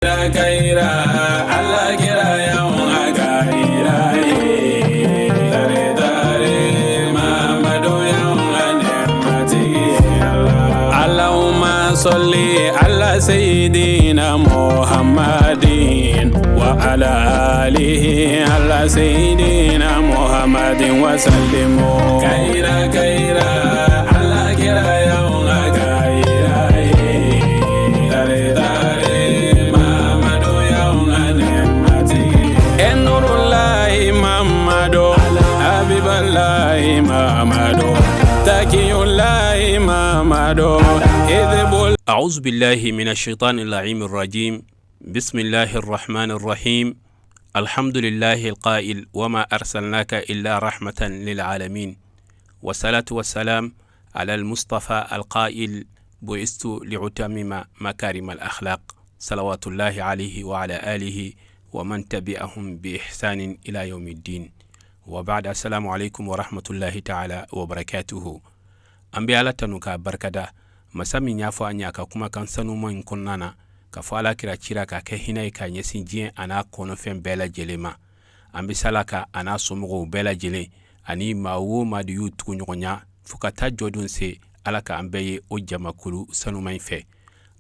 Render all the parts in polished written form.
Ala kira Allahumma salli ala sayyidina Muhammadin wa ala alihi ala sayyidina Muhammadin wa sallim. Kayira kayira ala kira أعوذ بالله من الشيطان اللعين الرجيم. بسم الله الرحمن الرحيم. الحمد لله القائل وما أرسلناك إلا رحمة للعالمين، والصلاة والسلام على المصطفى القائل بعثت لأتمم مكارم الأخلاق، صلوات الله عليه وعلى آله ومن تبعهم بإحسان إلى يوم الدين. وبعد، السلام عليكم ورحمة الله تعالى وبركاته. An bɛ Ala tanu k'a barikada, masa min y'a fɔ an ye a ka kumakan sanuma in kɔnɔna na k'a fɔ Ala kira cira k'a kɛ hinɛ ye k'a ɲɛsin diɲɛ a n'a kɔnɔfɛn bɛɛ lajɛlen ma. An bɛ sala ka a n'a somɔgɔw bɛɛ lajɛlen ani maa o maa de y'u tugu ɲɔgɔnya fo ka taa jɔdon se, Ala k'an bɛɛ ye o jamakulu sanuma in fɛ.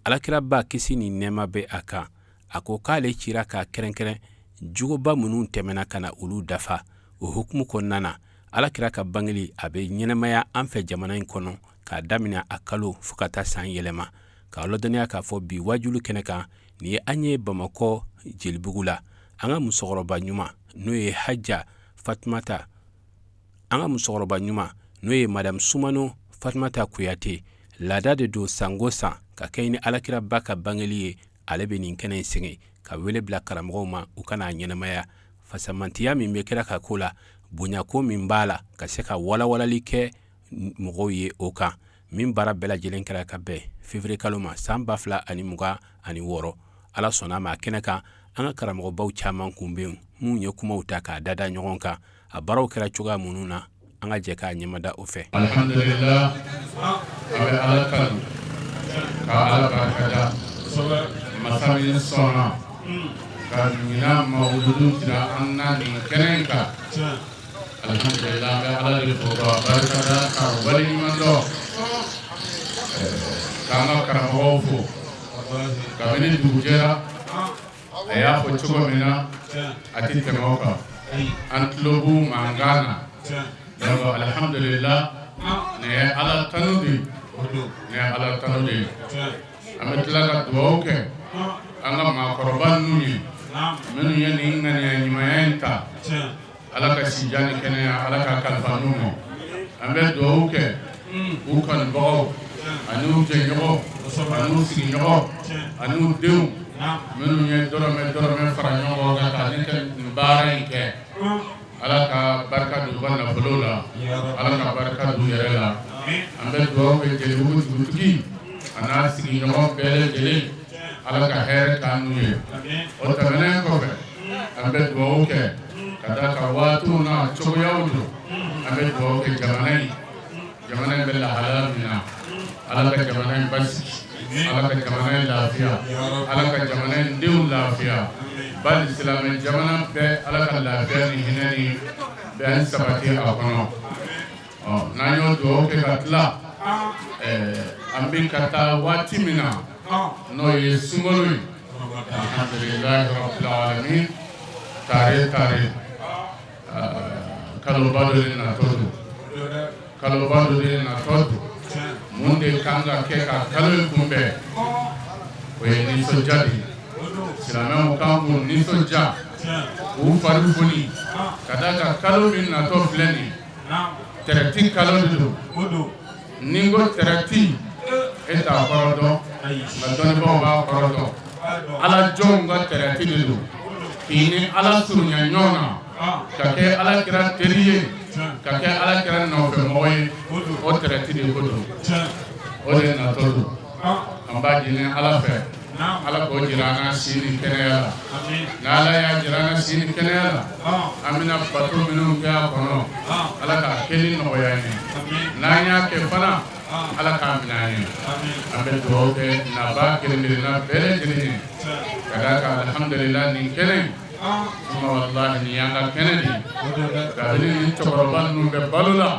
Alakiraba, kisi ni nɛɛma bɛ a kan, a ko k'ale cira k'a kɛrɛnkɛrɛn jogoba minnu tɛmɛna ka na olu dafa. O hukumu kɔnɔna na, Alakira ka bangeli a bɛ ɲɛnamaya an fɛ jamana in kɔnɔ k'a daminɛ a kalo fo ka taa san yɛlɛma. K'a ladɔnniya k'a fɔ bi wajulu kɛnɛ kan nin ye an ye Bamakɔ Jelibugu la, an ka musokɔrɔba ɲuman n'o ye Haja Fatumata, an ka musokɔrɔba ɲuman n'o ye Madame Sumano Fatumata Kuyate. Laada de don sango san ka kɛ ni Alakiraba ka bangeli ye, ale bɛ nin kɛnɛ in sigi ka wele bila karamɔgɔw ma u ka n'a ɲɛnamaya. Fasamantiya min bɛ kira ka ko la, bonyako min b'a la, ka se ka walawalali kɛ mɔgɔw ye o kan. Min baara bɛɛ lajɛlen kɛra ka bɛn février kalo ma san 2026, Ala sɔnna a ma, a kɛnɛ kan an ka karamɔgɔbaw caman kun bɛ yen minnu ye kumaw ta k'a dada ɲɔgɔn kan. A baaraw kɛra cogoya minnu na, an ka jɛ k'a ɲɛmada o fɛ. Alhamdulillah, an bɛ Ala tanu ka Ala barikada, masa min sɔnna ka ɲinan mawuludu jira an na nin kɛnɛ in kan. Alhamdulillah, an bɛ Ala de fo ka barikada ka waleɲuman dɔn, k'an ka karamɔgɔw fo. Kabini dugu jɛra, a y'a fɔ cogo min na, a tɛ tɛmɛ o kan, an tulo b'u mankan na. Donc alhamdulillah, nin ye Ala tanu de ye, nin ye Ala tanu de ye. An bɛ tila ka dugawu kɛ an ka maakɔrɔba ninnu ye minnu ye nin ŋaniya ɲumanya in ta, Ala ka sijan ni kɛnɛya Ala ka kalifa n'u ma. An bɛ dugawu kɛ u kanubagaw ani u jɛɲɔgɔnw ani u sigiɲɔgɔnw ani u denw minnu ye dɔrɔmɛ dɔrɔmɛ fara ɲɔgɔn kan ka ne kɛ nin baara in kɛ. Ala ka barika don u ka nafolo la, Ala ka barika don u yɛrɛ la. An bɛ dugawu kɛ Jelibugu dugutigi a n'a sigiɲɔgɔn bɛɛ lajɛlen, Ala ka hɛrɛ k'an n'u ye. O tɛmɛnen kɔfɛ, an bɛ dugawu kɛ ka da ka waatiw n'a cogoyaw don. An bɛ dugawu kɛ jamana in, jamana in bɛ lahalaya min na, Ala ka jamana in basigi, Ala ka jamana in lafiya, Ala ka jamana in denw lafiya, bali silamɛ jamana bɛɛ, Ala ka lafiya ni hinɛ ni bɛn sabati a kɔnɔ. Ɔ, n'an y'o dugawu kɛ ka tila, an bɛ ka taa waati min na, n'o ye sunkalo ye, alhamdulilahi rabbil alamin, tare tare kaloba dɔ de natɔ don, kaloba dɔ de natɔ don. Mun de kan ka kɛ ka kalo in kunbɛn? O ye nisɔndiya de ye. Silamɛw kan k'u nisɔndiya, k'u fari foni ka da kan kalo min natɔ filɛ nin ye, tɛrɛti kalo de don. Ni n ko tɛrɛti, e t'a kɔrɔ dɔn, nka dɔnnibaaw b'a kɔrɔ dɔn. Ala jɔnw ka tɛrɛti de don, k'i ni Ala surunya ɲɔgɔn na, ka kɛ Ala kira teri ye, ka kɛ Ala kira nɔfɛmɔgɔ ye, o tɛrɛti de ko don, o de natɔ don. An b'a ɲini Ala fɛ, Ala k'o jira an na si ni kɛnɛya la. N'Ala y'a jira an na si ni kɛnɛya la, an bɛna bato minnu kɛ a kɔnɔ, Ala k'a kɛli nɔgɔya an ye. N'an y'a kɛ fana, Ala k'a minɛ an ye. An bɛ dugawu kɛ nabaa kelen kelenna bɛɛ lajɛlen ye, ka d'a kan alhamdulillah, nin kɛnɛ in kuma, walahi, nin y'an ka kɛnɛ de ye. Kabini nin cɛkɔrɔba ninnu bɛ balo la,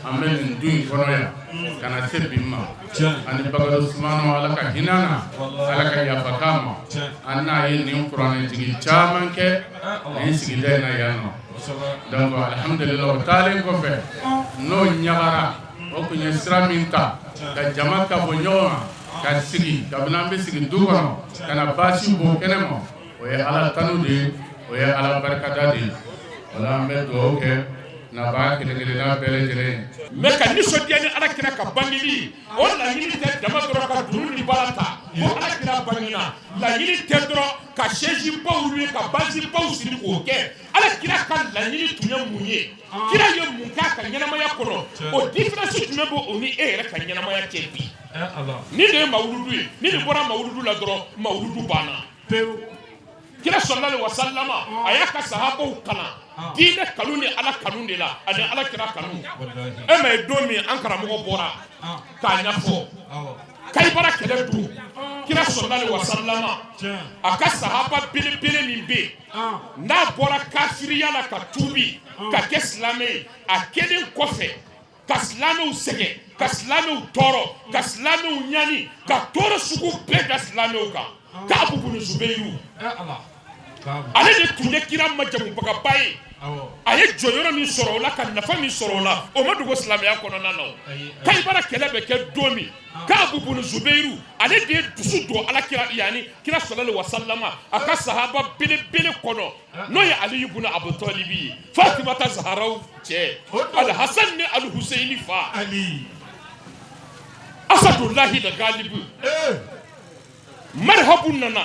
an bɛ nin du in kɔnɔ yan ka na se bi ma. Ani Bagado Sumano, Ala ka hinɛ na, Ala ka yafa k'a ma, an n'a ye nin kuranɛ jigin caman kɛ nin sigida in na yan nɔ. Donc alhamdulillah, o taalen kɔfɛ, n'o ɲagara, o tun ye sira min ta ka jama ka bɔ ɲɔgɔn kan ka sigi, kabini an bɛ sigi du kɔnɔ ka na baasi bɔ kɛnɛ ma, o ye Ala tanu de ye, o ye Ala barikada de ye. O la, an bɛ dugawu kɛ nabaa kelen kelenna bɛɛ lajɛlen ye. Mais ka nisɔndiya ni Ala kira ka bangeli, o laɲini tɛ dama dɔrɔn ka dunu ni bala ta ko Ala kira bangena. Laɲini tɛ dɔrɔn ka chaise baw ye, ka basi baw siri k'o kɛ. Ala kira ka laɲini tun ye mun ye? Kira ye mun k'a ka ɲɛnamaya kɔnɔ? O différence jumɛn b'o o ni e yɛrɛ ka ɲɛnamaya cɛ bi? Ni de ye mawuludu ye, ni nin bɔra mawuludu la dɔrɔn, mawuludu banna. Kira sallallahu alaihi wasallama, a y'a ka sahabaw kalan diinɛ kanu ni Ala kanu de la, ani Ala kira kanu. E ma ye, don min an karamɔgɔ bɔra k'a ɲɛfɔ, Kayibara kɛlɛ don, kira sallallahu alaihi wasallama, a ka sahaba belebele min bɛ yen n'a bɔra kafiriya la ka tuubi ka kɛ silamɛ ye, a kɛlen kɔfɛ ka silamɛw sɛgɛn, ka silamɛw tɔɔrɔ, ka silamɛw ɲani, ka tɔɔrɔ sugu bɛɛ da silamɛw kan, Kaabu bunu Zubɛyiru, ale de tun ye kira majamubagaba ye. A ye jɔyɔrɔ min sɔrɔ o la, ka nafa min sɔrɔ o la, o ma dogo silamɛya kɔnɔna na. O Kayibara kɛlɛ bɛ kɛ don min, Kaabu bunu Zubɛyiru, ale de ye dusu don Ala kira, yanni kira sallallahu alaihi wasallama, a ka sahaba belebele kɔnɔ, n'o ye Aliyu bunu Abu Talibi ye, Fatimata Zaharaw cɛ, Alhasan ni Alhuseyini fa, Asadulahi da Galibu. Marhabu nana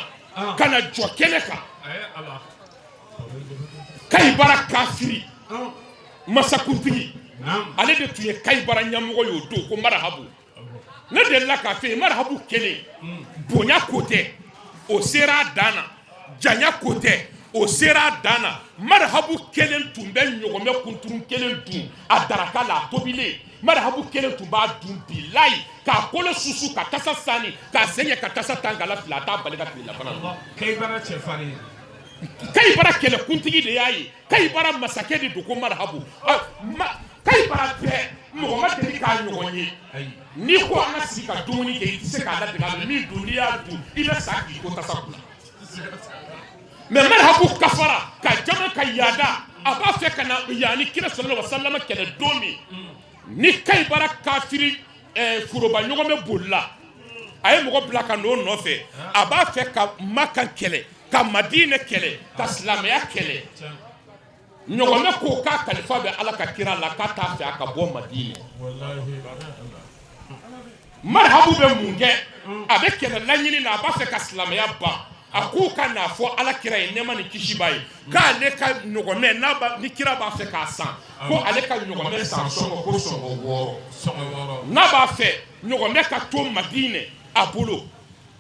ka na jɔ kɛnɛ kan. Kayibara kafiri masakuntigi, ale de tun ye Kayibara ɲɛmɔgɔ ye o don, ko Marhabu. Ne delila k'a fɛ yen, Marhabu kelen, bonya ko tɛ, o sera a dan na, janya ko tɛ, o sera a dan na. Marhabu kelen tun bɛ ɲɔgɔmɛ kunturu kelen dun a daraka la, a tobilen. Marhabu kelen tun b'a dun, bilayi, k'a kolo susu, ka tasa sani, k'a sen kɛ ka tasa tan k'a lafili, a t'a bali ka tilelafana dun. Kayibara kɛlɛkuntigi de y'a ye, Kayibara masakɛ de don, ko Marhabu. Kayibara bɛɛ, mɔgɔ ma deli k'a ɲɔgɔn ye. N'i ko an ka sigi ka dumuni kɛ, i tɛ se k'a ladege. A bɛ min dun, n'i y'a dun, i bɛ sa k'i to tasa kunna. Mais Marhabu kafara ka jama ka yaada, a b'a fɛ ka na yanni kira sallallahu alaihi wasallam kɛlɛ. Don min ni Kayibara kafiri foroba ɲɔgɔn bɛ bolila, a ye mɔgɔ bila ka n'o nɔfɛ. A b'a fɛ ka Makan kɛlɛ, ka Madinɛ kɛlɛ, ka silamɛya kɛlɛ. Ɲɔgɔnmɛ ko k'a kalifa bɛ Ala ka kira la, k'a t'a fɛ a ka bɔ Madinɛ. Marhabu bɛ mun kɛ? A bɛ kɛlɛ laɲini na, a b'a fɛ ka silamɛya ban. A k'u ka n'a fɔ Ala kira ye, nɛɛma ni kisi b'a ye, k'ale ka ɲɔgɔmɛ n'a ni kira b'a fɛ k'a san, ko ale ka ɲɔgɔmɛ san sɔngɔ, ko sɔngɔ 6, n'a b'a fɛ ɲɔgɔmɛ ka to Madinɛ a bolo,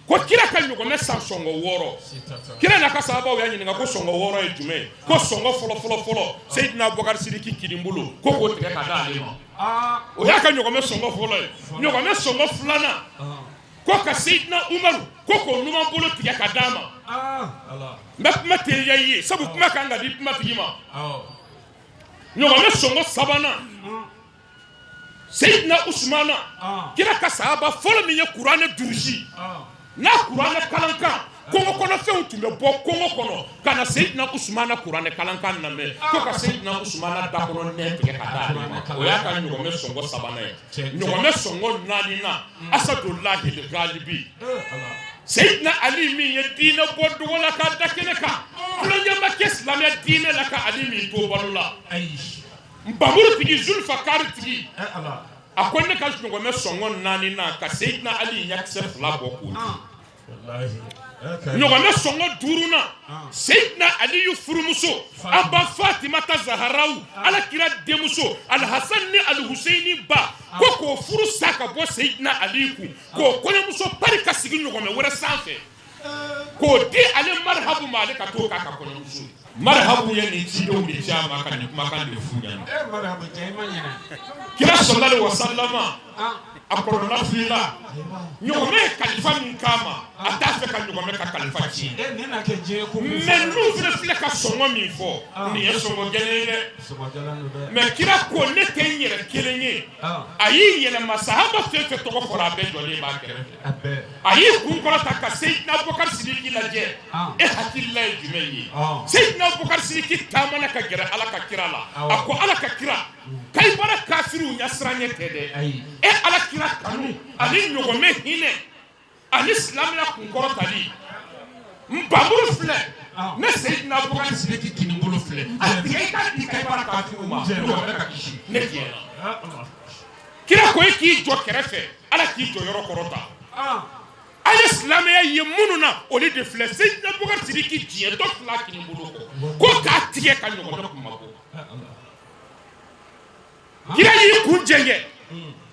ko kira ka ɲɔgɔmɛ san sɔngɔ 6. Kira n'a ka sahabaw y'a ɲininka ko sɔngɔ 6 ye jumɛn ye? Ko sɔngɔ fɔlɔ fɔlɔ fɔlɔ, Seyidina Abubakar Sidiki kinin bolo, ko k'o tigɛ ka d'ale ma, o y'a ka ɲɔgɔmɛ sɔngɔ fɔlɔ ye. Ɲɔgɔmɛ sɔngɔ filanan, ko ka Seyidina Umaru, ko k'o numan bolo tigɛ ka d'a ma. N bɛ kuma teliya i ye, sabu kuma kan ka di kuma tigi ma. Ɲɔgɔmɛ sɔngɔ sabanan, Seyidina Usumana, kira ka sahaba fɔlɔ min ye kuranɛ durusi, n'a kuranɛ kalankan, kongo kɔnɔfɛnw tun bɛ bɔ kongo kɔnɔ ka na Seyidina Usumana kuranɛ kalankan lamɛn, ko ka Seyidina Usumana da kɔnɔ nɛn tigɛ ka d'ale ma, o y'a ka ɲɔgɔmɛ sɔngɔ sabanan ye. Ɲɔgɔmɛ sɔngɔ naaninan, Asadulahi Galibi, Seyidina Ali min ye diinɛ bɔ dogo la k'a da kɛnɛ kan, tulonkɛ ma kɛ silamɛ diinɛ la ka Ali min to balo la, nbamuru tigi, Zulfakari tigi, a ko ne ka ɲɔgɔmɛ sɔngɔ naaninan, ka Seyidina Ali ɲakisɛ 2 bɔ k'o di. Ɲɔgɔmɛ sɔngɔ duurunan, Seyidina Aliyu furumuso, an ba Fatimata Zaharaw, Ala kira denmuso, Alhasan ni Alhuseyini ba, ko k'o furu sa ka bɔ Seyidina Ali kun, k'o kɔɲɔmuso pari ka sigi ɲɔgɔmɛ wɛrɛ sanfɛ, k'o di ale Marhabu ma, ale ka t'o k'a ka kɔɲɔmuso ye. Marhabu ye nin cidenw de ci a ma ka nin kumakan de f'u ɲɛna. Kira sallallahu alaihi wasallama A kɔnɔna filila. Ɲɔgɔmɛ ye kalifa min k'a ma, a t'a fɛ ka ɲɔgɔmɛ ka kalifa tiɲɛ. Mais ninnu fana filɛ ka sɔngɔ min fɔ, nin ye sɔngɔ gɛlɛn ye dɛ. Mais kira ko ne tɛ n yɛrɛ kelen ye. A y'i yɛlɛma, sahaba fɛn fɛn tɔgɔ fɔra, a bɛɛ jɔlen b'a kɛrɛfɛ. A y'i kun kɔrɔta ka Seyidina Abubakar Sidiki lajɛ. E hakilila ye jumɛn ye? Seyidina Abubakar Sidiki taamana ka gɛrɛ Ala ka kira la. A ko Ala ka kira, Kayibara kafiriw ɲɛsiranɲɛ tɛ dɛ. E Ala kira kanu ani ɲɔgɔmɛ hinɛ ani silamɛya kunkɔrɔtali, n bamuru filɛ, ne Seyidina Abubakar Sidiki kinin bolo filɛ, a tigɛ i k'a di Kayibara kafiriw ma, ɲɔgɔmɛ ka kisi, ne diɲɛna. Kira ko e k'i jɔ kɛrɛfɛ, Ala k'i jɔ yɔrɔ kɔrɔta. A ye silamɛya ye minnu na, olu de filɛ. Seyidina Abubakar Sidiki diɲɛ dɔ fila kinin bolo kɔ ko k'a tigɛ ka ɲɔgɔmɛ kuma bɔ. Kira y'i kun jɛngɛ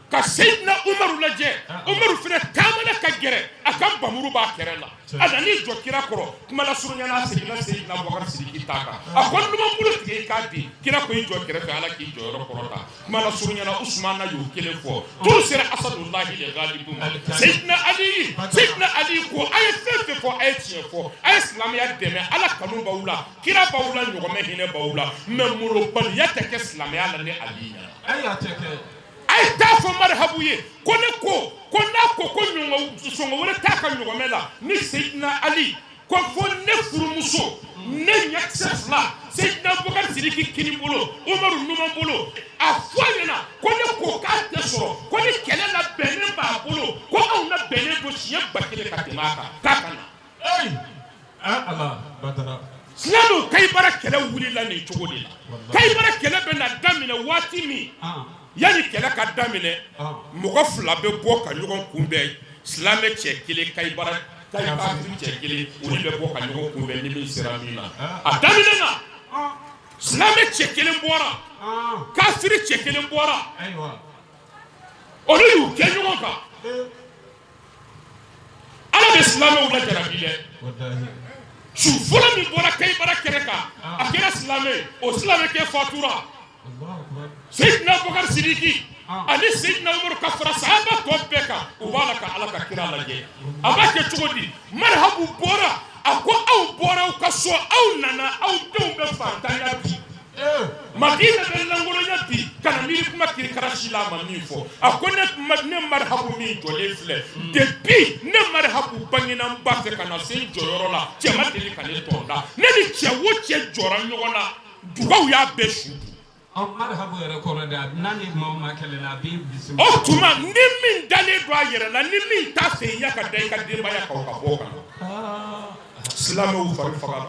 ka Seyidina Umaru lajɛ. Umaru fana taamana ka gɛrɛ a ka npamuru b'a kɛrɛ la. A nan'i jɔ kira kɔrɔ. Kuma lasurunya la, a seginna Seyidina Abubakar Sidiki ta kan. A ko n numanbolo tigɛ i k'a di. Kira ko i jɔ kɛrɛfɛ, Ala k'i jɔyɔrɔ kɔrɔta. Kuma lasurunya la, Usumana y'o kelen fɔ. Turu sera Asadulahi le galibu ma, Seyidina Ali. Seyidina Ali ko a ye fɛn fɛn fɔ, a ye tiɲɛ fɔ, a ye silamɛya dɛmɛ, Ala kanu b'aw la, kira b'aw la, ɲɔgɔmɛ hinɛ b'aw la, mais molobaliya tɛ kɛ silamɛya la ni Ali ɲɛna. A ye taa fɔ marihabu ye ko ne ko ko n'a ko ko sɔngɔ wɛrɛ t'a ka ɲɔgɔmɛ la ni Seyidina Ali ko fo ne furumuso, ne ɲɛkisɛ fila, Seyidina Abubakar Sidiki kini bolo, Umaru numan bolo, a fɔ a ɲɛna ko ne ko k'a tɛ sɔrɔ, ko ni kɛlɛ labɛnnen b'a bolo, ko anw labɛnnen don siɲɛ 1000 ka tɛmɛ a kan, k'a ka na. Silamɛw, Kayibara kɛlɛ wulila nin cogo de la. Kayibara kɛlɛ bɛ na daminɛ waati min, yanni kɛlɛ ka daminɛ, mɔgɔ fila bɛ bɔ ka ɲɔgɔn kunbɛn. Silamɛ cɛ kelen, Kayibara kafiri cɛ kelen, olu bɛ bɔ ka ɲɔgɔn kunbɛn ni min sera min na. A daminɛ na, silamɛ cɛ kelen bɔra, kafiri cɛ kelen bɔra, olu y'u kɛ ɲɔgɔn kan. Ala bɛ silamɛw lajarabi dɛ. Su fɔlɔ min bɔra Kayibara kɛnɛ kan, a kɛra silamɛ ye, o silamɛkɛ fatura. Seyidina Abubakar Sidiki ani Seyidina Umaru ka fara sahaba tɔ bɛɛ kan, u b'a la ka Ala ka kira lajɛ. A b'a kɛ cogo di? Marihabu bɔra, a ko aw bɔra aw ka so, aw nana, aw denw bɛ fantanya bi, Madina bɛ lankolonya bi, ka na miiri kuma kirikara si la. A ma min fɔ, a ko ne marihabu min jɔlen filɛ, depuis ne marihabu bangena n ba fɛ ka na se n jɔyɔrɔ la, cɛ ma deli ka ne tɔn da. Ne ni cɛ o cɛ jɔra ɲɔgɔn na, dugaw y'a bɛɛ su. O tuma ni min dalen don a yɛrɛ la, ni min t'a fɛ i ɲɛ ka da i ka denbaya kan, o ka bɔ ka na. Silamɛw fari fagara.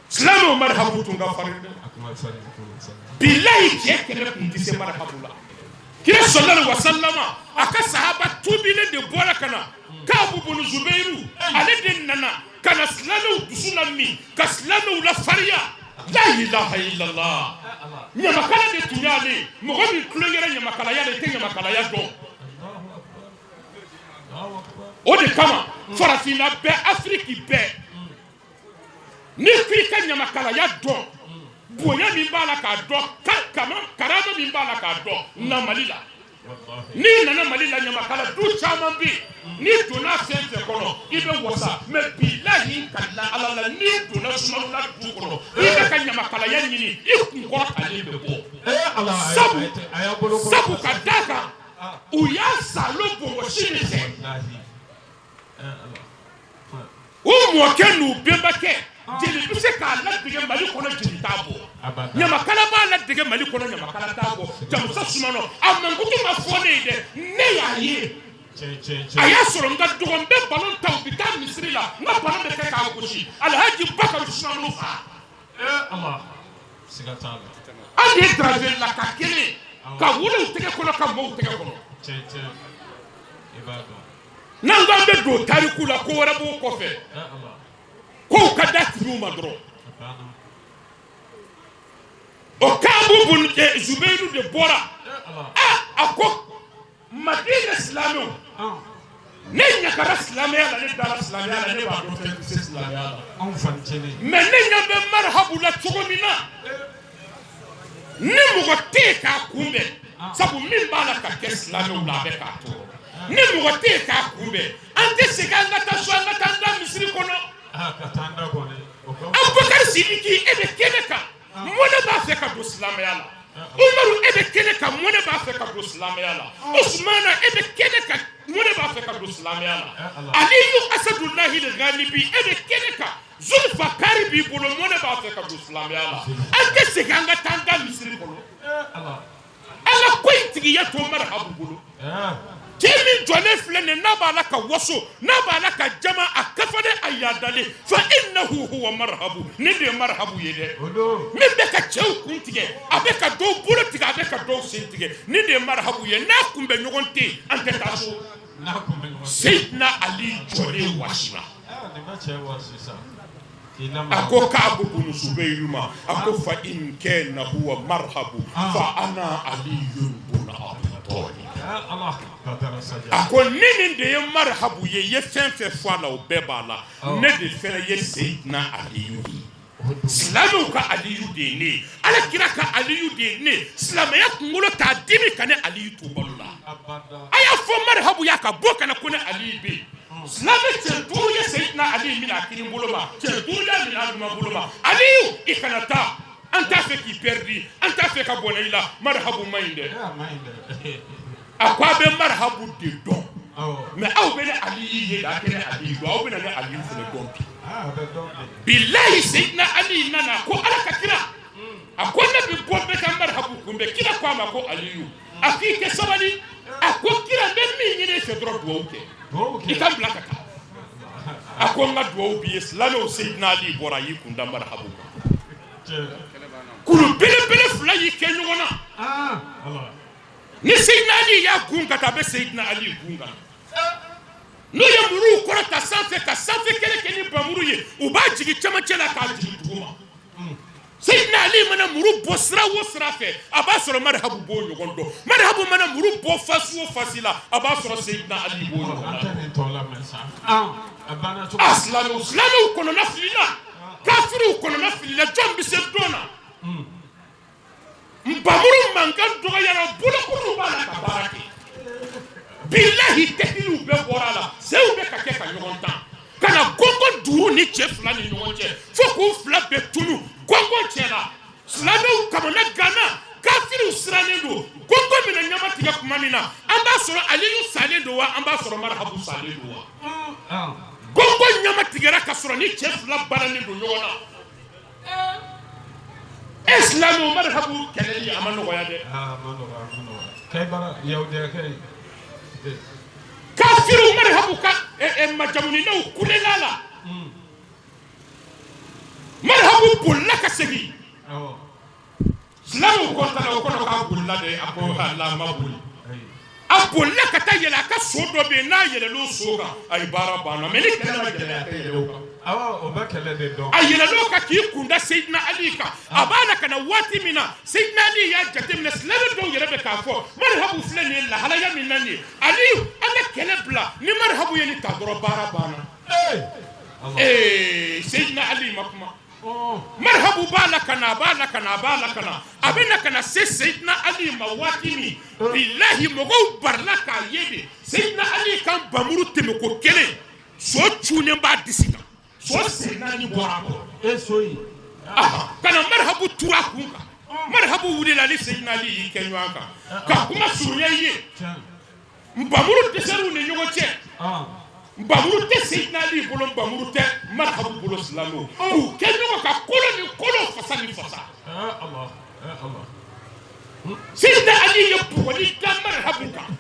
Silamɛw, marihabu tun ka farin dɛ. Bilayi, cɛ kɛlɛ tun tɛ se marihabu la. Kira sallallahu alaihi wasallama, a ka sahaba tubilen de bɔra ka na, Kaabu bunu Zubairu, ale de nana ka na silamɛw dusu la min ka silamɛw la fariya. La ilaha illallah. Ɲamakala de tun y'ale. Mɔgɔ min tulonkɛra ɲamakalaya la, i tɛ ɲamakalaya dɔn. O de kama farafinna bɛɛ, Afiriki bɛɛ, n'i ko i ka ɲamakalaya dɔn, bonya min b'a la k'a dɔn, karama min b'a la k'a dɔn, na Mali la. N'i nana Mali la, ɲamakala du caman bɛ yen, n'i donna fɛn fɛn kɔnɔ, i bɛ wasa. Mais bilahi, ka da Ala la, n'i donna Sumalula du kɔnɔ, i bɛ ka ɲamakalaya ɲini, i kunkɔrɔ talen bɛ bɔ. Sabu ka d'a kan, u y'a salo bonbonsi de fɛ. U mɔkɛ n'u bɛnbakɛ, jeli bɛ se k'a ladege Mali kɔnɔ, jeli t'a bɔ. Ɲamakala b'a ladege Mali kɔnɔ, ɲamakala t'a bɔ. Jamusa Sumano, a mankutu ma fɔ ne ye dɛ, ne y'a ye. A y'a sɔrɔ n ka dɔgɔ, n bɛ balon ta, u bɛ taa misiri la, n ka balon bɛ kɛ k'a gosi. Alhaji Bakari Sumano fa. An de ye Daravelaka kelen ka wolo u tɛgɛ kɔnɔ, ka mɔɔw tɛgɛ kɔnɔ. N'an ko an bɛ don tariku la, ko wɛrɛ b'o kɔfɛ, kow ka da tigiw ma dɔrɔn. O Kaabu bun Zubairu de bɔra, a ko Madina silamɛw, ne ɲagara silamɛya la, ne dara silamɛya la, ne b'a dɔn fɛn tɛ se silamɛya la, mais ne ɲɛ bɛ marihabu la cogo min na, ni mɔgɔ tɛ yen k'a kunbɛn. Sabu min b'a la ka kɛ silamɛw la, a bɛ k'a tɔɔrɔ. Ni mɔgɔ tɛ yen k'a kunbɛn, an tɛ segin an ka taa so, an ka taa an da misiri kɔnɔ. Abubakar Sidiki, e bɛ kɛnɛ kan, mɔnɛ b'a fɛ ka don silamɛya la. Umaru, e bɛ kɛnɛ kan, mɔnɛ b'a fɛ ka don silamɛya la. Usumana, e bɛ kɛnɛ kan, mɔnɛ b'a fɛ ka don silamɛya la. Aliyu Asadulahi Galibi, e bɛ kɛnɛ kan, Zulfakari b'i bolo, mɔnɛ b'a fɛ ka don silamɛya la. An tɛ segin an ka taa an da misiri kɔnɔ. Ala ko in tigiya to marhabu bolo. Cɛ min jɔlen filɛ nin, n'a b'a la ka waso, n'a b'a la ka jama, a kafalen, a yadalen, fa innahu huwa marhabu. Nin de ye marhabu ye dɛ. Min bɛ ka cɛw kun tigɛ, a bɛ ka dɔw bolo tigɛ, a bɛ ka dɔw sen tigɛ, nin de ye marhabu ye. N'a kunbɛ ɲɔgɔn tɛ yen, an tɛ taa so. Seyidina Ali jɔlen wasira. A ko Kaabu bunu Zubeyiru ma, a ko fa in kana huwa marhabu fa ana aliyun bun Abi Talib. A ko ni nin de ye marhabu ye, i ye fɛn fɛn fɔ a la, o bɛɛ b'a la. Ne de fɛnɛ ye Seyidina Aliyu ye. Silamɛw ka Aliyu de ye ne ye, Ala kira ka Aliyu de ye ne ye. Silamɛya kunkolo t'a dimi ka ne Aliyu to balo la. A y'a fɔ marhabu y'a ka bɔ ka na ko ne Aliyu bɛ yen. Silamɛ cɛ 5 ye Seyidina Ali minɛ a kini bolo ma, cɛ 5 y'a minɛ a numan bolo ma. Aliyu, i kana taa, an t'a fɛ k'i pɛridi, an t'a fɛ ka bɔnɛ i la. Marhabu man ɲi dɛ. A ko a bɛ marhabu de dɔn, mais aw bɛ ne Aliyu ye, a tɛ ne Aliyu dɔn. Aw bɛ na ne Aliyu fana dɔn bi. Bilahi, Seyidina Ali nana ko Ala ka kira, a ko ne bɛ bɔ, n bɛ taa marhabu kunbɛn. Kira ko a ma ko Aliyu, a k'i kɛ sabali. A ko kira, n bɛ min ɲini e fɛ dɔrɔn, dugawu kɛ, i ka n bila ka taa. A ko n ka dugawu b'i ye. Silamɛw, Seyidina Ali bɔra, a y'i kun da marhabu kan. Kulu belebele 2 y'i kɛ ɲɔgɔn na. Ni Seyidina Ali y'a gun ka taa, a bɛ Seyidina Ali gun ka na. N'u ye muruw kɔrɔta sanfɛ ka sanfɛ kɛlɛ kɛ ni bamuru ye, u b'a jigin cɛmancɛ la k'a jigin dugu ma. Seyidina Ali mana muru bɔ sira o sira fɛ, a b'a sɔrɔ marhabu b'o ɲɔgɔn dɔn. Marhabu mana muru bɔ fasi o fasi la, a b'a sɔrɔ Seyidina Ali b'o ɲɔgɔn dɔn. A silamɛw, silamɛw kɔnɔna filila, kafiriw kɔnɔna filila. Jɔn bɛ se dɔn na? Nbamuru mankan dɔgɔyara, bolokuru b'a la ka baara kɛ. Bilahi, tɛkiliw bɛɛ bɔra a la, senw bɛ ka kɛ ka ɲɔgɔn tan ka na gɔngɔn 5 ni cɛ 2 ni ɲɔgɔn cɛ, fo k'u 2 bɛɛ tunu gɔngɔn cɛ la. Silamɛw kamana ganna, kafiriw sirannen don. Gɔngɔn bɛna ɲama tigɛ tuma min na, an b'a sɔrɔ Aliyu salen don wa, an b'a sɔrɔ marhabu salen don wa? Gɔngɔn ɲama tigɛra ka sɔrɔ ni cɛ 2 balannen don ɲɔgɔn na. E silamɛw, marhabu kɛlɛli a ma nɔgɔya dɛ. Kafiriw, marhabu ka majamuninaw kulela la. Marhabu bolila ka segin. Silamɛw kɔntana, o kɔnɔ k'a bolila dɛ. A ko la, ma boli. A bolila ka taa yɛlɛ a ka so dɔ bɛ yen. N'a yɛlɛl'o so kan, ayi, baara banna. Mais ni kɛlɛ ma gɛlɛya, a tɛ yɛlɛ o kan. A yɛlɛl'o kan k'i kunda Seyidina Ali kan. A b'a la ka na waati min na, Seyidina Ali y'a jateminɛ, silamɛ dɔw yɛrɛ bɛ k'a fɔ marhabu filɛ nin ye lahalaya min na nin ye, Aliyu, an ka kɛlɛ bila. Ni marhabu ye nin ta dɔrɔn, baara banna. Ee, Seyidina Ali ma kuma. Marhabu b'a la ka na, a b'a la ka na, a b'a la ka na, a bɛ na ka na se Seyidina Ali ma waati min, bilahi, mɔgɔw barila k'a ye de. Seyidina Ali kan bamuru tɛmɛ ko kelen, so cunnen b'a disi kan, so sen 4 bɔra a kɔrɔ ka na marhabu turu a kun kan. Marhabu wulila ni Seyidina Ali y'i kɛ ɲɔgɔn kan. Ka kuma surunya i ye, nbamuru dɛsɛr'u ni ɲɔgɔn cɛ. Nbamuru tɛ Seyidina Ali bolo, nbamuru tɛ marhabu bolo. Silamɛw k'u kɛ ɲɔgɔn kan, kolo ni kolo, fasa ni fasa. Seyidina Ali ye bugɔli da marhabu kan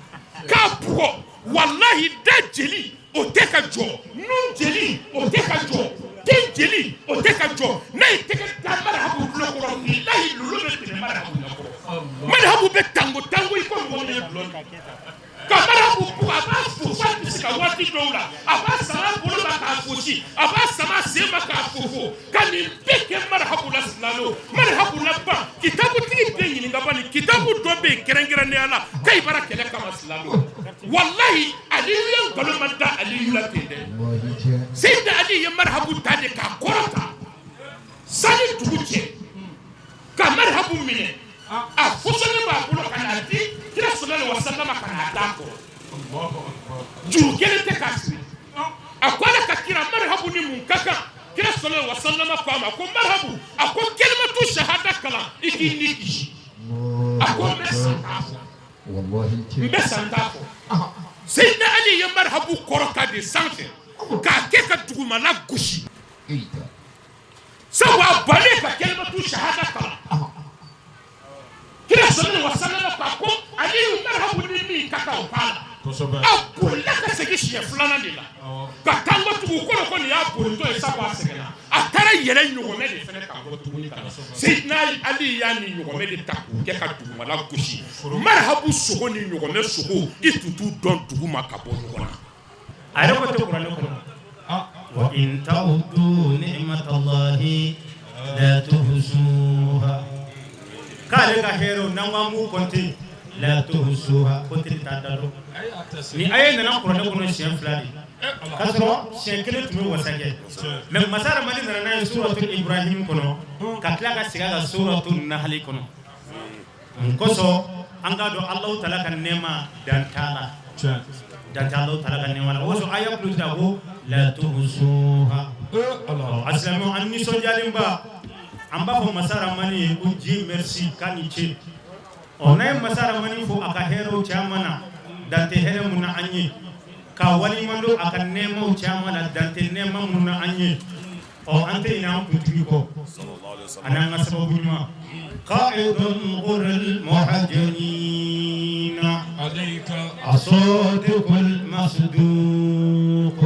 k'a bugɔ. Walahi, da jeli o tɛ ka jɔ, nun jeli o tɛ ka jɔ, den jeli o tɛ ka jɔ. N'a ye tɛgɛ da marhabu tulo kɔrɔ, bilahi, lolo bɛ tɛmɛ marhabu ɲɛkɔrɔ. Marhabu bɛ tango tango i ko mɔgɔ min ye dulɔ min. Ka marhabu bugɔ, a b'a fofo a disi kan. Waati dɔw la, a b'a sama a bolo ma k'a fosi, a b'a sama a sen ma k'a fofo, ka nin bɛɛ kɛ marhabu la. Silamɛw, marhabu laban, kitabutigi bɛɛ ɲininka bani, kitabu dɔ bɛ yen kɛrɛnkɛrɛnnenya la Kayibara kɛlɛ kama. Silamɛw, walahi, Aliyu ye nkalon ma da Aliyu la ten dɛ. Seyidina Ali ye marhabu ta de k'a kɔrɔta sani dugu cɛ, ka marhabu minɛ, a fosɔnnen b'a bolo ka n'a di. Juru kelen tɛ k'a siri. A ko ala ka kira marhabu ni mun ka kan? Kira sallallahu alaihi wasallam ko a ma ko marhabu, a ko kalimatu shahada kalan i k'i ni kisi. A ko n bɛ san t'a fɔ. N bɛ san t'a fɔ. Seyidina Ali ye marhabu kɔrɔta de sanfɛ k'a kɛ ka dugumala gosi. Sabu a bannen ka kalimatu shahada kalan. Kira sallallahu alaihi wasallam ko Aliyu marhabu ni min ka kan o t'a la. A bolila ka segin siɲɛ filanan de la ka taa n tugun kɔrɔ ko nin y'a bolitɔ ye sabu a sɛgɛnna. A taara yɛlɛ ɲɔgɔmɛ de fɛnɛ kan bɔ tuguni ka na. Seyidina Ali y'a ni ɲɔgɔmɛ de ta k'o kɛ ka dugumala gosi. Marhabu sogo ni ɲɔgɔmɛ sogo i tun t'u dɔn duguma ka bɔ ɲɔgɔn na. A yɛrɛ ko tɛ kuranɛ kɔnɔ. Wa in ta'uddu ni'matallahi la tuhsuha. K'ale ka hɛrɛw n'an ko an b'u compter la tuhsuha compter t'a da dɔn. Ni aya nana kuranɛ kɔnɔ siɲɛ fila de. K'a sɔrɔ siɲɛ kelen tun bɛ wasa kɛ. Mais masa Ramani nana n'a ye suratu Ibrahim kɔnɔ ka tila ka segin a kan suratu Nahali kɔnɔ. Mun kosɔn an k'a dɔn Alahu taala ka nɛɛma dan t'a la. Dan tɛ Alahu taala ka nɛɛma la. O kosɔn aya kulo tɛ a ko la tuhsuha. A silamɛw an nisɔndiyalenba an b'a fɔ masa Ramani ye ko Dieu merci k'a ni ce. Ɔ n'a ye masa Ramani fo a ka hɛrɛw caman na dan tɛ hɛrɛ mun na an ye, k'a waleɲuman dɔn a ka nɛɛmaw caman na dan tɛ nɛɛma mun na an ye. Ɔ an tɛ ɲinɛ an kuntigi kɔ ani an ka sababu ɲuman. Qaidul ghurril muhajjalina as-sadiqul masduq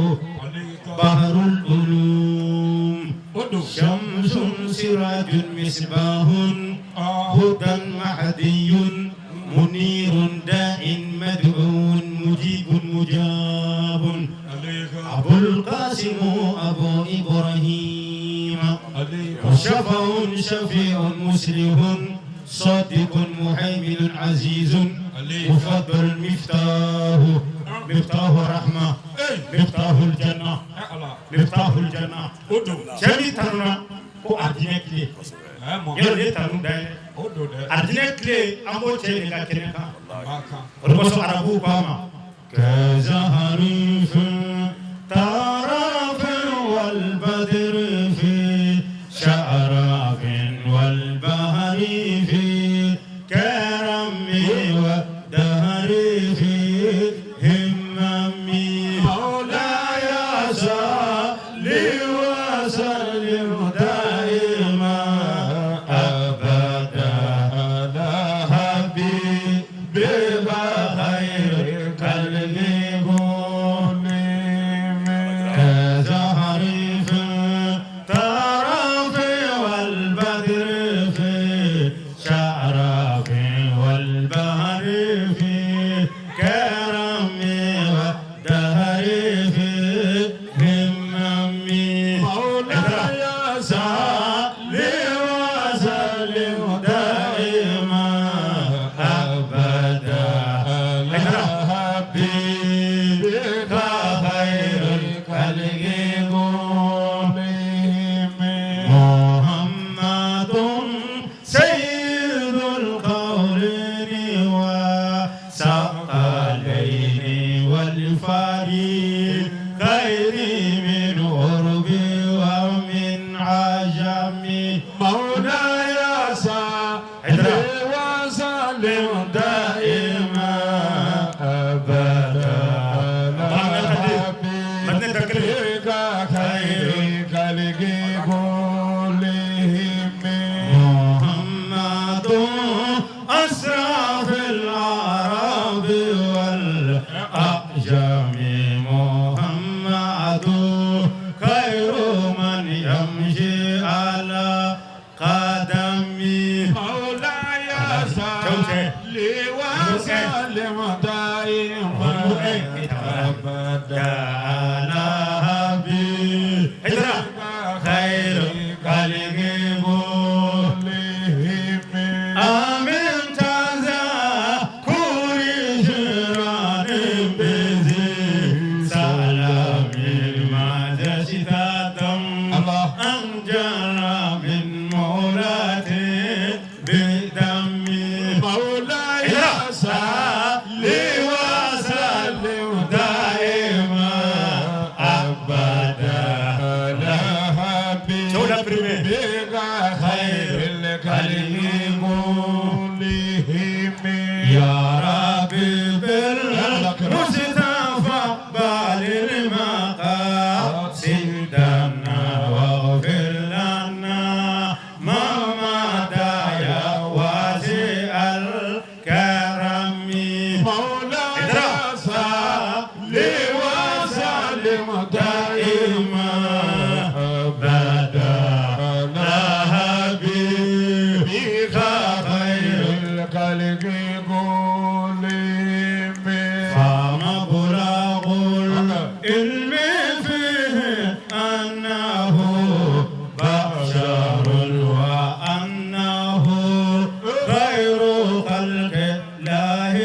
bahrul ulum shamsun sirajun misbahun hudan mahdiyun munirun da'in mad'un mujibun mujabun Abul Qasim Abu Ibrahim shafa'un shafi'un muslihun sadiqun muhayminun azizun mufaddal miftahu miftahu rahma miftahul janna miftahul janna. Cɛ min tanuna ko arijinɛ tile yɔrɔ de tanu da ye arijinɛ tile an b'o cɛ de ka kɛnɛ kan. O de kosɔn arabuw k'a ma kazaharin fi tarafin wal badri fi sha'rafin wal bahri fi karami wa dahri fi himmami mawlaya salli wa sallim daima abada ala habibika khairil khalqi kullihim kazahri fi tarafi wal badri fi sha'rafi wal bahri fi karami wa dahri fi himmami mawlaya salli wa sallim daima abada ala habibika khairil khalqi kullihim Muhammadun sayyidul qawlaini wa saqalaini wal fariqaini min urbi wa min ajami mawlaya salli wa sallim daima abada ala habibika khairil khalqi kullihim Muhammadun asrafil arabi wal ajami Muhammadun khairu man yamshi ala qadami mawlaya salli wa sallim daima abada ala habibika khairil khalqi kullihim amin tazakuri shiranin bizi salamin majashitatam anjara min mawlati bidami mawlaya salli wa sallim b'o la premier خير الخلق كلهم يا ربي بالمصطفى بالغ مقاصدنا واغفر لنا ما مضى يا واسع الكرم مولاي صل وسلم دائما أبدا على حبيبك خير الخلق كلهم فمبلغ العلم فيه أنه بشر وأنه خير خلق الله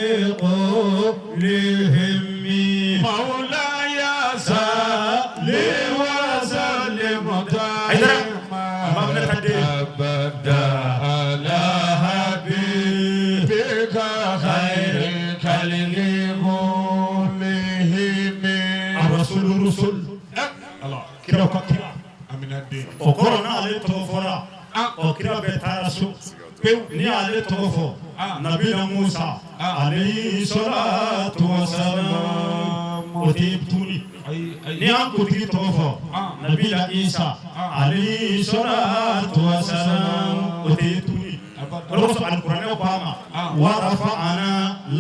كلهم مولاي صل وسلم دائما أبدا على حبيبك خير الخلق كلهم الرسول الرسل kira ka kira o kɔrɔ n'ale tɔgɔ fɔra o kira bɛ taara so pewu ni ale tɔgɔ fɔ nabila Musa alayhi salatu wasalam o tɛ tuguni ni an kuntigi tɔgɔ fɔ nabila Isa alayhi salatu wasalam o tɛ tuguni o de kosɔn alikuranɛ ko a ma wa rafa'ana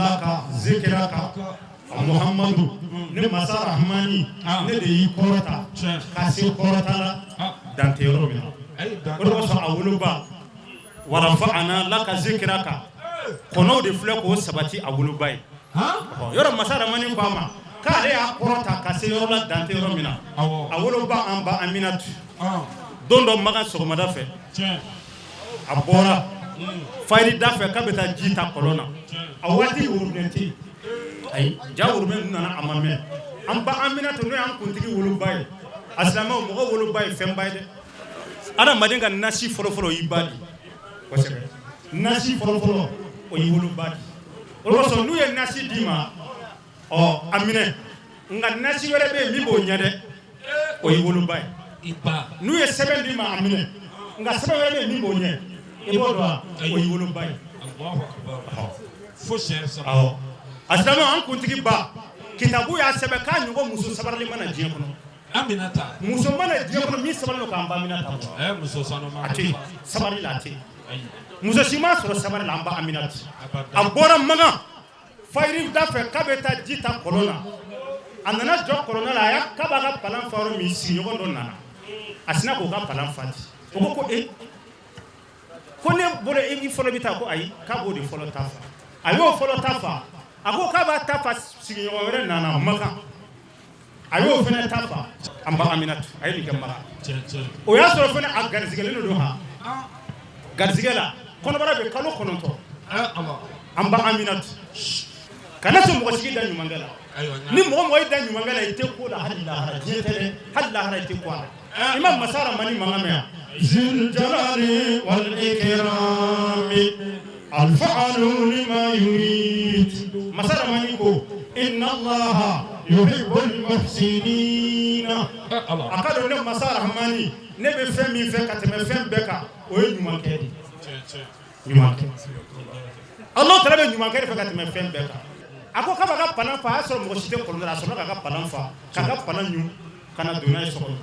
laka zikraka Muhammadu ne masa Rahmani ne de y'i kɔrɔta ka se kɔrɔta la dan tɛ yɔrɔ min na o de kosɔn a woloba wa rafa'ana laka zikraka kɔnɔw de filɛ k'o sabati a woloba ye yɔrɔ masa Rahmani ko a ma k'ale y'a kɔrɔta ka se yɔrɔ la dan tɛ yɔrɔ min na a woloba an ba Aminatu don dɔ Makan sɔgɔmada fɛ a bɔra fayiri da fɛ k'a bɛ taa ji ta kɔlɔn na a waati worobinɛ tɛ yen ayi ja worobinɛ nana a ma mɛn an ba Aminatu n'o y'an kuntigi woloba ye a silamɛw mɔgɔ woloba ye fɛnba ye dɛ adamaden ka nasi fɔlɔfɔlɔ o y'i ba de ye kosɛbɛ nasi fɔlɔfɔlɔ o y'i woloba de ye o de kosɔn n'u ye nasi d'i ma ɔ a minɛ nka nasi wɛrɛ bɛ yen min b'o ɲɛ dɛ o y'i woloba ye n'u ye sɛbɛn d'i ma a minɛ nka sɛbɛn wɛrɛ bɛ yen min b'o ɲɛ i b'o dɔn wa o y'i woloba ye awɔ a silamɛw an kuntigi ba kitabu y'a sɛbɛn k'a ɲɔgɔn muso sabaralen ma na diɲɛ kɔnɔ muso ma na diɲɛ kɔnɔ min sabali don k'an ba Aminata bɔ a tɛ yen sabali la a tɛ yen muso si m'a sɔrɔ sabali la an ba Aminata a bɔra Makan fayiri da fɛ k'a bɛ taa ji ta kɔlɔn na a nana jɔ kɔlɔn la a y'a k'a b'a ka palan fa yɔrɔ min sigiɲɔgɔn dɔ nana a sinna k'o ka palan fa ten o ko ko e ko ne bolo i fɔlɔ bɛ taa ko ayi k'a b'o de fɔlɔ ta fa a y'o fɔlɔ ta fa a ko k'a b'a ta fa sigiɲɔgɔn wɛrɛ nana Makan a y'o fana ta fa an ba Aminatu a ye nin kɛ Makan o y'a sɔrɔ fana a garisigɛlen don ha garisigɛ la kɔnɔbara bɛ kalo 9 an ba Aminatu kana sɔn mɔgɔ sigi da ɲumankɛ la ni mɔgɔ mɔgɔ y'i da ɲumankɛ la i tɛ ko la hali lahara diɲɛ tɛ dɛ hali lahara i tɛ ko a la i ma masa Ramani mankan mɛn yan zul jalali wal ikrami alfa'alu lima yurid masa Ramani ko inna allaha yuhibbul muhsinina a ka dɔn ne masa Ramani ne bɛ fɛn min fɛ ka tɛmɛ fɛn bɛɛ kan o ye ɲumankɛ de ye ɲumankɛ Allah taala bɛ ɲumankɛ de fɛ ka tɛmɛ fɛn bɛɛ kan a ko k'a b'a ka palan fa a y'a sɔrɔ mɔgɔ si tɛ kɔlɔn la a sɔrɔla k'a ka palan fa k'a ka palan ɲun ka na don n'a ye so kɔnɔ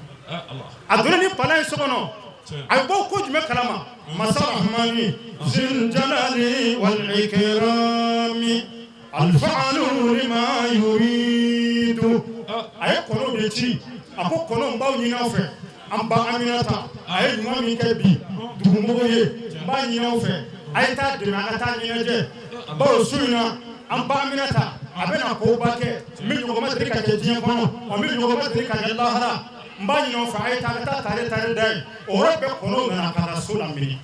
a donna ni palan ye so kɔnɔ a bɛ bɔ ko jumɛn kalama masa Rahmani zul jalali wal ikrami alfa'alu lima yuridu a ye kɔnɔw de ci a ko kɔnɔw n b'aw ɲini aw fɛ an ba Aminata a ye ɲuman min kɛ bi dugumɔgɔw ye n b'a ɲini aw fɛ a ye taa dɛmɛ a ka taa ɲɛnajɛ bawo su in na an ba Aminata a bɛna koba kɛ min ɲɔgɔn ma deli ka kɛ diɲɛ kɔnɔ wa min ɲɔgɔn ma deli ka kɛ lahara n b'a ɲini aw fɛ a ye taa a ka taa tare tare da ye o yɔrɔ bɛɛ kɔnɔw nana ka na so lamini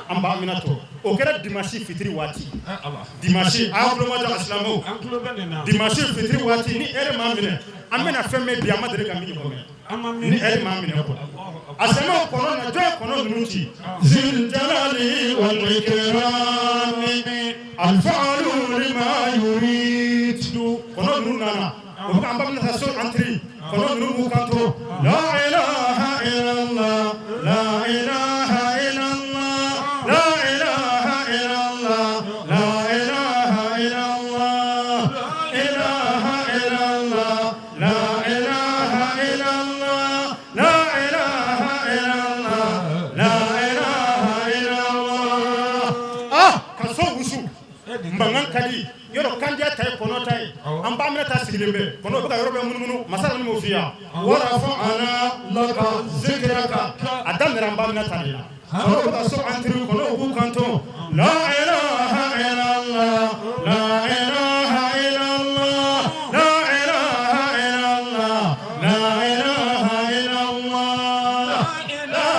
an ba Aminata o kɛra dimanche fitiri waati dimanche a y'aw tulo majɔ a silamɛw dimanche fitiri waati ni heure m'a minɛ an bɛna fɛn mɛn bi an ma deli ka min ɲɔgɔn mɛn ni heure m'a minɛ quoi a silamɛw kɔnɔ na jɔn ye kɔnɔ ninnu ci zul jalali wal ikrami alfa'alu lima yurid kɔnɔ ninnu nana o bɛ ka an ba Aminata so entrer kɔnɔ ninnu b'u kanto la ilaha illallah la Mankan ka di yɔrɔ kandiya ta ye kɔnɔ ta ye an ba Aminata sigilen bɛ kɔnɔ bɛ ka yɔrɔ bɛɛ munumunu masa m'o f'i ye ورفعنا لك ذكرك a daminɛra an ba Aminata de la kɔnɔw bɛ ka so entrer kɔnɔw b'u kanto لا إله إلا الله لا إله إلا الله لا إله إلا الله لا إله إلا الله لا إله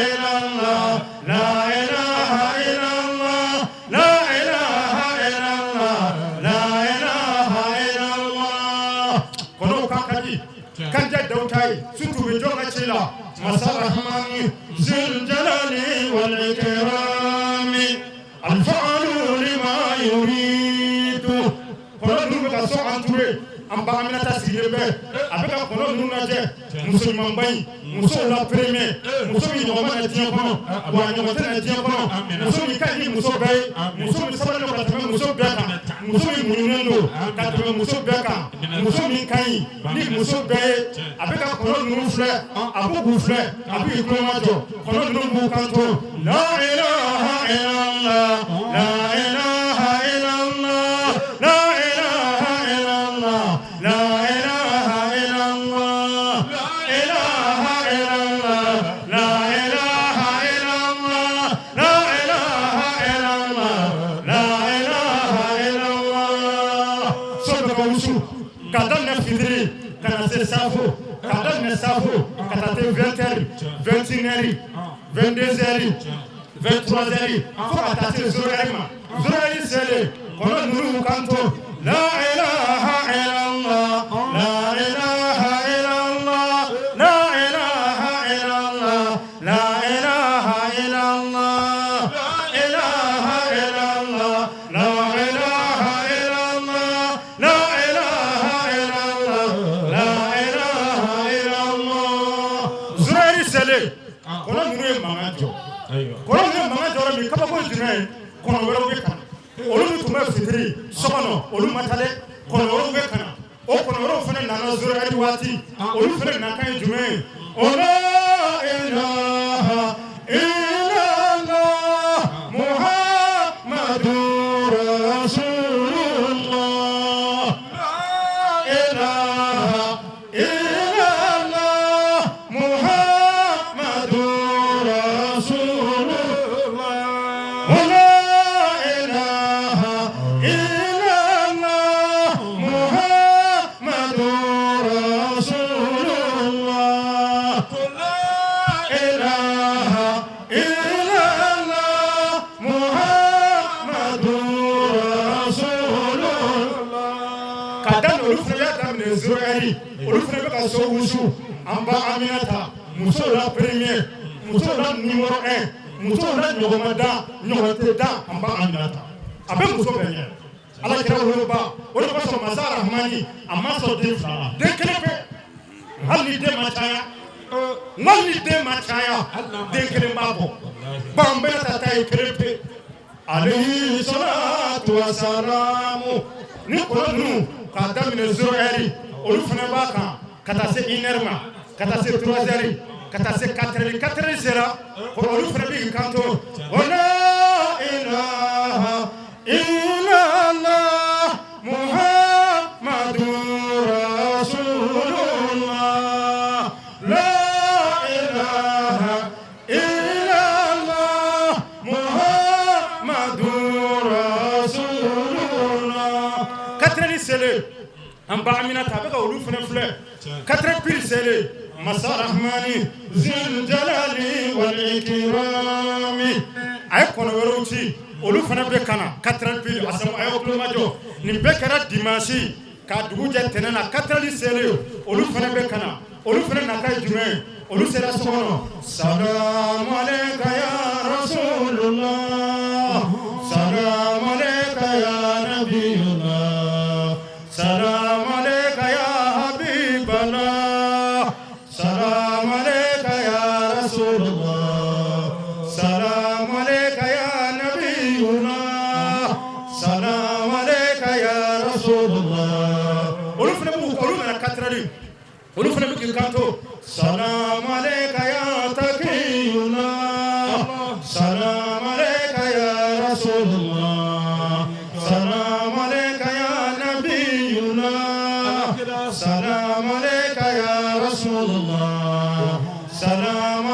إلا الله لا إله إلا الله لا إله إلا الله لا إله إلا الله kɔnɔw kan ka di kanja daw ta ye surtout u bɛ jɔn ka ci la masa rahmani zil jalali wal ikrami الفعل لما يريد kɔnɔ ninnu bɛ ka so entourer an ba Aminata sigilen bɛ a bɛ ka kɔnɔ ninnu lajɛ muso ɲumanba in musow la premier muso min ɲɔgɔn ma na diɲɛ kɔnɔ wa a ɲɔgɔn tɛ na diɲɛ kɔnɔ muso min ka ɲi ni muso bɛɛ ye muso min sabalilen don ka tɛmɛ muso bɛɛ kan muso min muɲunen don ka tɛmɛ muso bɛɛ kan muso min ka ɲi ni muso bɛɛ ye a bɛ ka kɔnɔ ninnu filɛ a b'u k'u filɛ a b'u kulomajɔ kɔnɔ ninnu b'u kanto لا إله إلا الله لا إله إلا الله لا إله إلا الله لا إله إلا الله لا إله إلا الله لا إله إلا الله لا إله إلا الله لا إله إلا الله so bɛ ka wusu ka daminɛ fitiri ka na se safo ka daminɛ safo ka taa se 20 heures 21 heures 22 heures 23 heures fo ka taa se 0 heure ma 0 heure selen kɔnɔ ninnu y'u kanto لا إله إلا الله لا إله إلا الله لا إله إلا الله لا إله إلا الله لا إله إلا الله لا إله إلا الله لا إله إلا الله لا إله إلا الله 0 heure selen kɔnɔ ninnu ye mankan jɔ kɔnɔ ninnu ye mankan jɔ yɔrɔ min kabako ye jumɛn ye kɔnɔ wɛrɛw bɛ ka na olu min tun bɛ fitiri so kɔnɔ olu ma taa dɛ kɔnɔ wɛrɛw bɛ ka na o kɔnɔ wɛrɛw fana nana 0 heure waati olu fana nakan ye jumɛn ye o لا إله إلا الله محمد رسول الله لا إله إلا الله محمد رسول الله لا إله إلا الله محمد رسول الله لا إله إلا الله محمد رسول الله ka daminɛ olu fana y'a daminɛ 0 heure olu fana bɛ ka so wusu an ba Aminata musow la premier musow la numéro 1 musow la ɲɔgɔn ma da ɲɔgɔn tɛ da an ba Aminata a bɛ muso bɛɛ ɲɛ ala kira woloba o de kosɔn masa rahmani a ma sɔn den fila la den kelen pe hali ni den ma caya hali ni den ma caya den kelen b'a bɔ ban bɛɛ ta ye kelen pe عليه الصلاة والسلام ni kɔnɔ ninnu k'a daminɛ 0 heure olu fana b'a kan ka taa se 1 heure ma ka taa se 3 heures ka taa se 4 heures 4 heures sera olu fana b'i kanto o لا إله إلا الله محمد رسول الله لا إله إلا الله محمد رسول الله 4 heures selen an ba Aminata a bɛ ka olu fana filɛ 4 heures pile selen masa rahmani zil jalali wal ikrami a ye kɔnɔ wɛrɛw ci olu fana bɛ ka na 4 heures pile a samu a y'aw tulomajɔ nin bɛɛ kɛra dimanche ka dugu jɛ tɛnɛn na 4 heures selen olu fana bɛ ka na olu fana nata ye jumɛn ye olu sera so kɔnɔ سلام عليك يا رسول الله سلام عليك يا نبي الله سلام عليك يا حبيب الله سلام عليك يا رسول الله سلام عليك يا نبينا سلام عليك يا رسول الله olu fana b'u olu nana 4 heures olu fana bɛ k'i kanto سلام عليك يا تقينا سلام عليك يا رسول الله.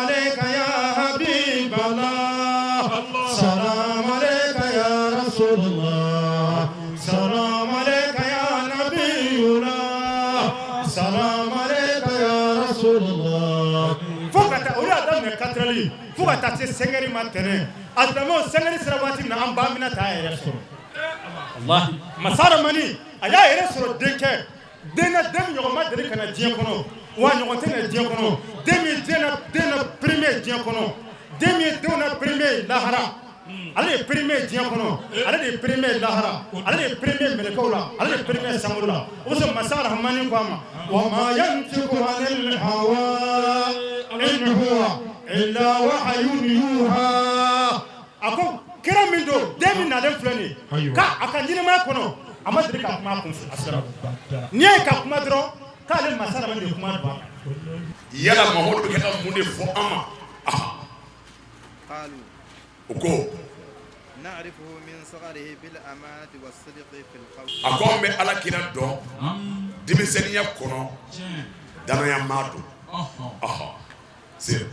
alayka ya habiballah, salam alayka ya rasulullah, salam alayka ya nabiyullah, salam alayka ya rasulullah. Fo ka taa, olu y'a daminɛ 4 heures fo ka taa se 5 heures ma tɛnɛn. A silamɛw, 5 heures sera waati min na, an ba Aminata y'a yɛrɛ sɔrɔ. Wallahi, Masa Ramani a y'a yɛrɛ sɔrɔ denkɛ den na, den min ɲɔgɔn ma deli ka na diɲɛ kɔnɔ, wa ɲɔgɔn tɛ na diɲɛ kɔnɔ. Den min den na, den na premier diɲɛ kɔnɔ, den min ye denw na premier lahara, ale de ye premier diɲɛ kɔnɔ, ale de ye premier lahara, ale de ye premier mɛlɛkɛw la, ale de ye premier sankolo la. O kosɔn Masa Rahamani ko a ma: wa ma yantiqu anil hawa in huwa illa wahyun yuha. A ko kira min don, den min nalen filɛ nin ye, k'a a ka ɲɛnɛmaya kɔnɔ, a ma deli ka kuma a kun fɛ. A sera n'i y'a ye ka kuma dɔrɔn, k'ale Masa Rahamani de ye kuma don a kan. Yala Mamadu bɛ kɛ ka mun de fɔ an ma? قالوا O ko: نعرفه من صغره بالأمانة والصدق في القول. A ko an bɛ Ala kira dɔn denmisɛnninya kɔnɔ, danaya maa don. Ɔhɔ, se.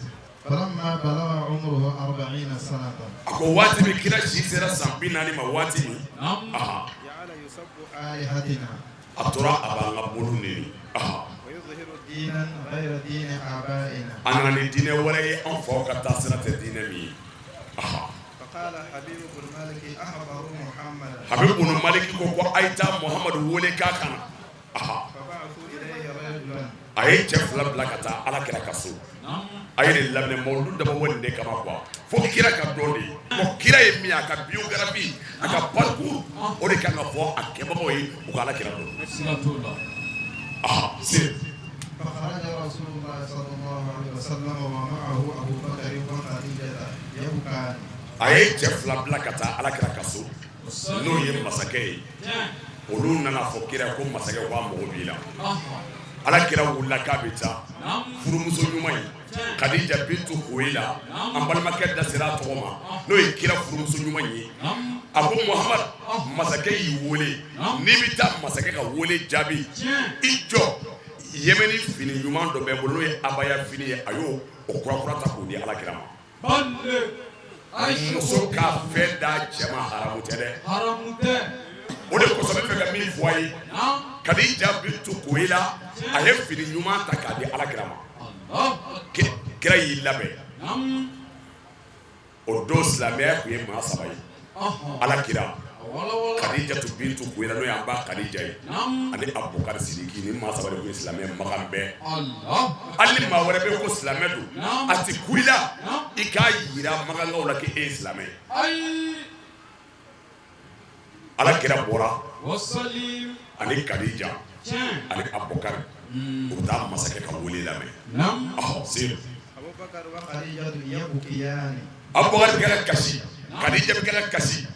فلما بلغ عمره 40 سنة A ko waati min kira si sera san 40 ma, waati min جعل يسب آلهتنا a tora a b'an ka bolo neni. ويظهر دينا غير دين آبائنا. A nana ni diinɛ wɛrɛ ye, an faw ka taa sira tɛ diinɛ min ye. فقال حبيب بن مالك: أحضروا محمدا. Habibu bunu Maliki ko a ye taa Muhamadu wele k'a ka na. فبعثوا إليه رجلا. A ye cɛ fila bila ka taa Ala kira ka so. A ye nin laminɛ, mawuludu dabɔ nin de kama quoi, fo kira ka dɔn de ko kira ye min ye, a ka biographie, a ka parcours, o de kan ka fɔ a kɛbagaw ye, u ka Ala kira dɔn. Se. فخرج رسول الله صلى الله عليه وسلم ومعه أبو بكر وخديجة يبكان. A ye cɛ fila bila ka taa Ala kira ka so, n'o ye masakɛ ye. Olu nana fɔ kira ko masakɛ ko a mago b'i la. Ala kira wulila k'a bɛ taa. Furumuso ɲuman ye Kadija bintu Kuwela, an balimakɛ da sera a tɔgɔ ma, n'o ye kira furumuso ɲuman ye. A ko: Muhamadu, masakɛ y'i wele. N'i bɛ taa masakɛ ka wele jaabi, i jɔ. Yɛmɛni fini ɲuman dɔ bɛ n bolo, n'o ye abaya fini ye. A y'o o kura kura ta k'o di Ala kira ma. Muso ka fɛn d'a cɛ ma, haramu tɛ dɛ. O de kosɔn n bɛ fɛ ka min fɔ a ye, Kadija bintu Kuwela, a ye fini ɲuman ta k'a di Ala kira ma. Kira y'i labɛn. O don silamɛya tun ye maa saba ye: Ala kira, Kadijatu bintu Kuwela, n'o y'an ba Kadija ye, ani Abubakar Sidiki. Ni maa saba de tun ye silamɛ Makan bɛɛ. Hali ni maa wɛrɛ bɛ ko silamɛ don, a ti ku i la i k'a yira Makankaw la k'e ye silamɛ ye. Ala kira bɔra ani Kadija ani Abubakar, u bɛ taa masakɛ ka wele lamɛn. Ɔhɔ, se. أبو بكر وخديجة يبكيان. Abubakar bɛ kɛ ka kasi, Kadija bɛ kɛ ka kasi,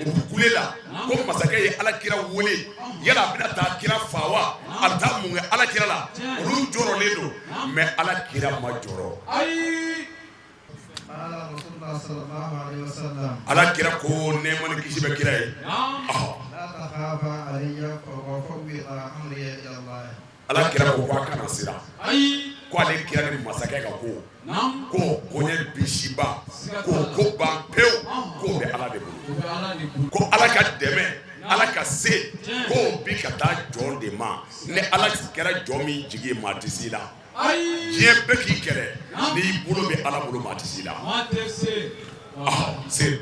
u bɛ kule la ko masakɛ ye Ala kira wele. Yala a bɛna taa kira fa wa? A bɛ taa mun kɛ Ala kira la? Olu jɔrɔlen don, mais Ala kira ma jɔrɔ. قال رسول الله صلى الله عليه وسلم: Ala kira ko, nɛɛma ni kisi bɛ kira ye: لا تخافا علي، وأفوض أمري إلى الله. Ala kira ko a kana siran, ko ale kira ni masakɛ ka ko ko koɲɛ bisiba ko ko ban pewu, k'o bɛ Ala de bolo, ko Ala ka dɛmɛ, Ala ka se, k'o bi ka taa jɔn de ma. Ni Ala kɛra jɔn min jigi ye, maa tɛ s'i la. Diɲɛ bɛɛ k'i kɛlɛ, n'i bolo bɛ Ala bolo, maa tɛ s'i la. Se.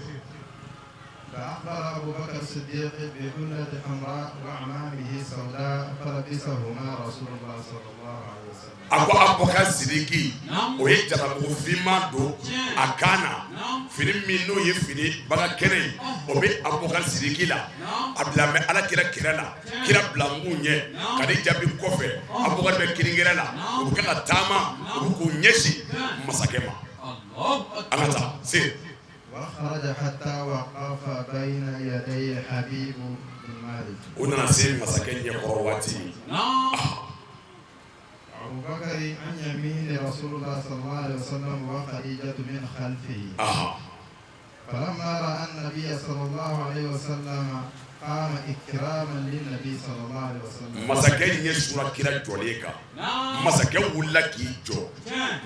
فأقبل أبو بكر الصديق بحلة حمراء وعمامة سوداء، فلبسهما رسول الله صلى الله عليه وسلم. A ko Abubakar Sidiki, o ye jalabugu finman don a kan na. Fini min n'o ye fini baga kɛnɛ ye, o bɛ Abubakar Sidiki la. A bila bɛ Ala kira kɛrɛ la, kira bila ɲɛ, Kadija bi kɔfɛ, Abubakar bɛ kininkɛrɛ la. U bɛ kɛ ka taama, u bɛ k'u ɲɛsin masakɛ ma. An ka taa se. وخرج حتى وقف بين يدي حبيب بن مالك. U nana se masakɛ ɲɛkɔrɔ waati min، أبو بكر عن يمين رسول الله صلى الله عليه وسلم وخديجة من خلفه. فلما رأى النبي صلى الله عليه وسلم قام إكراما للنبي صلى الله عليه وسلم. Masakɛ ɲɛ sura kira jɔlen kan. Masakɛ wulila k'i jɔ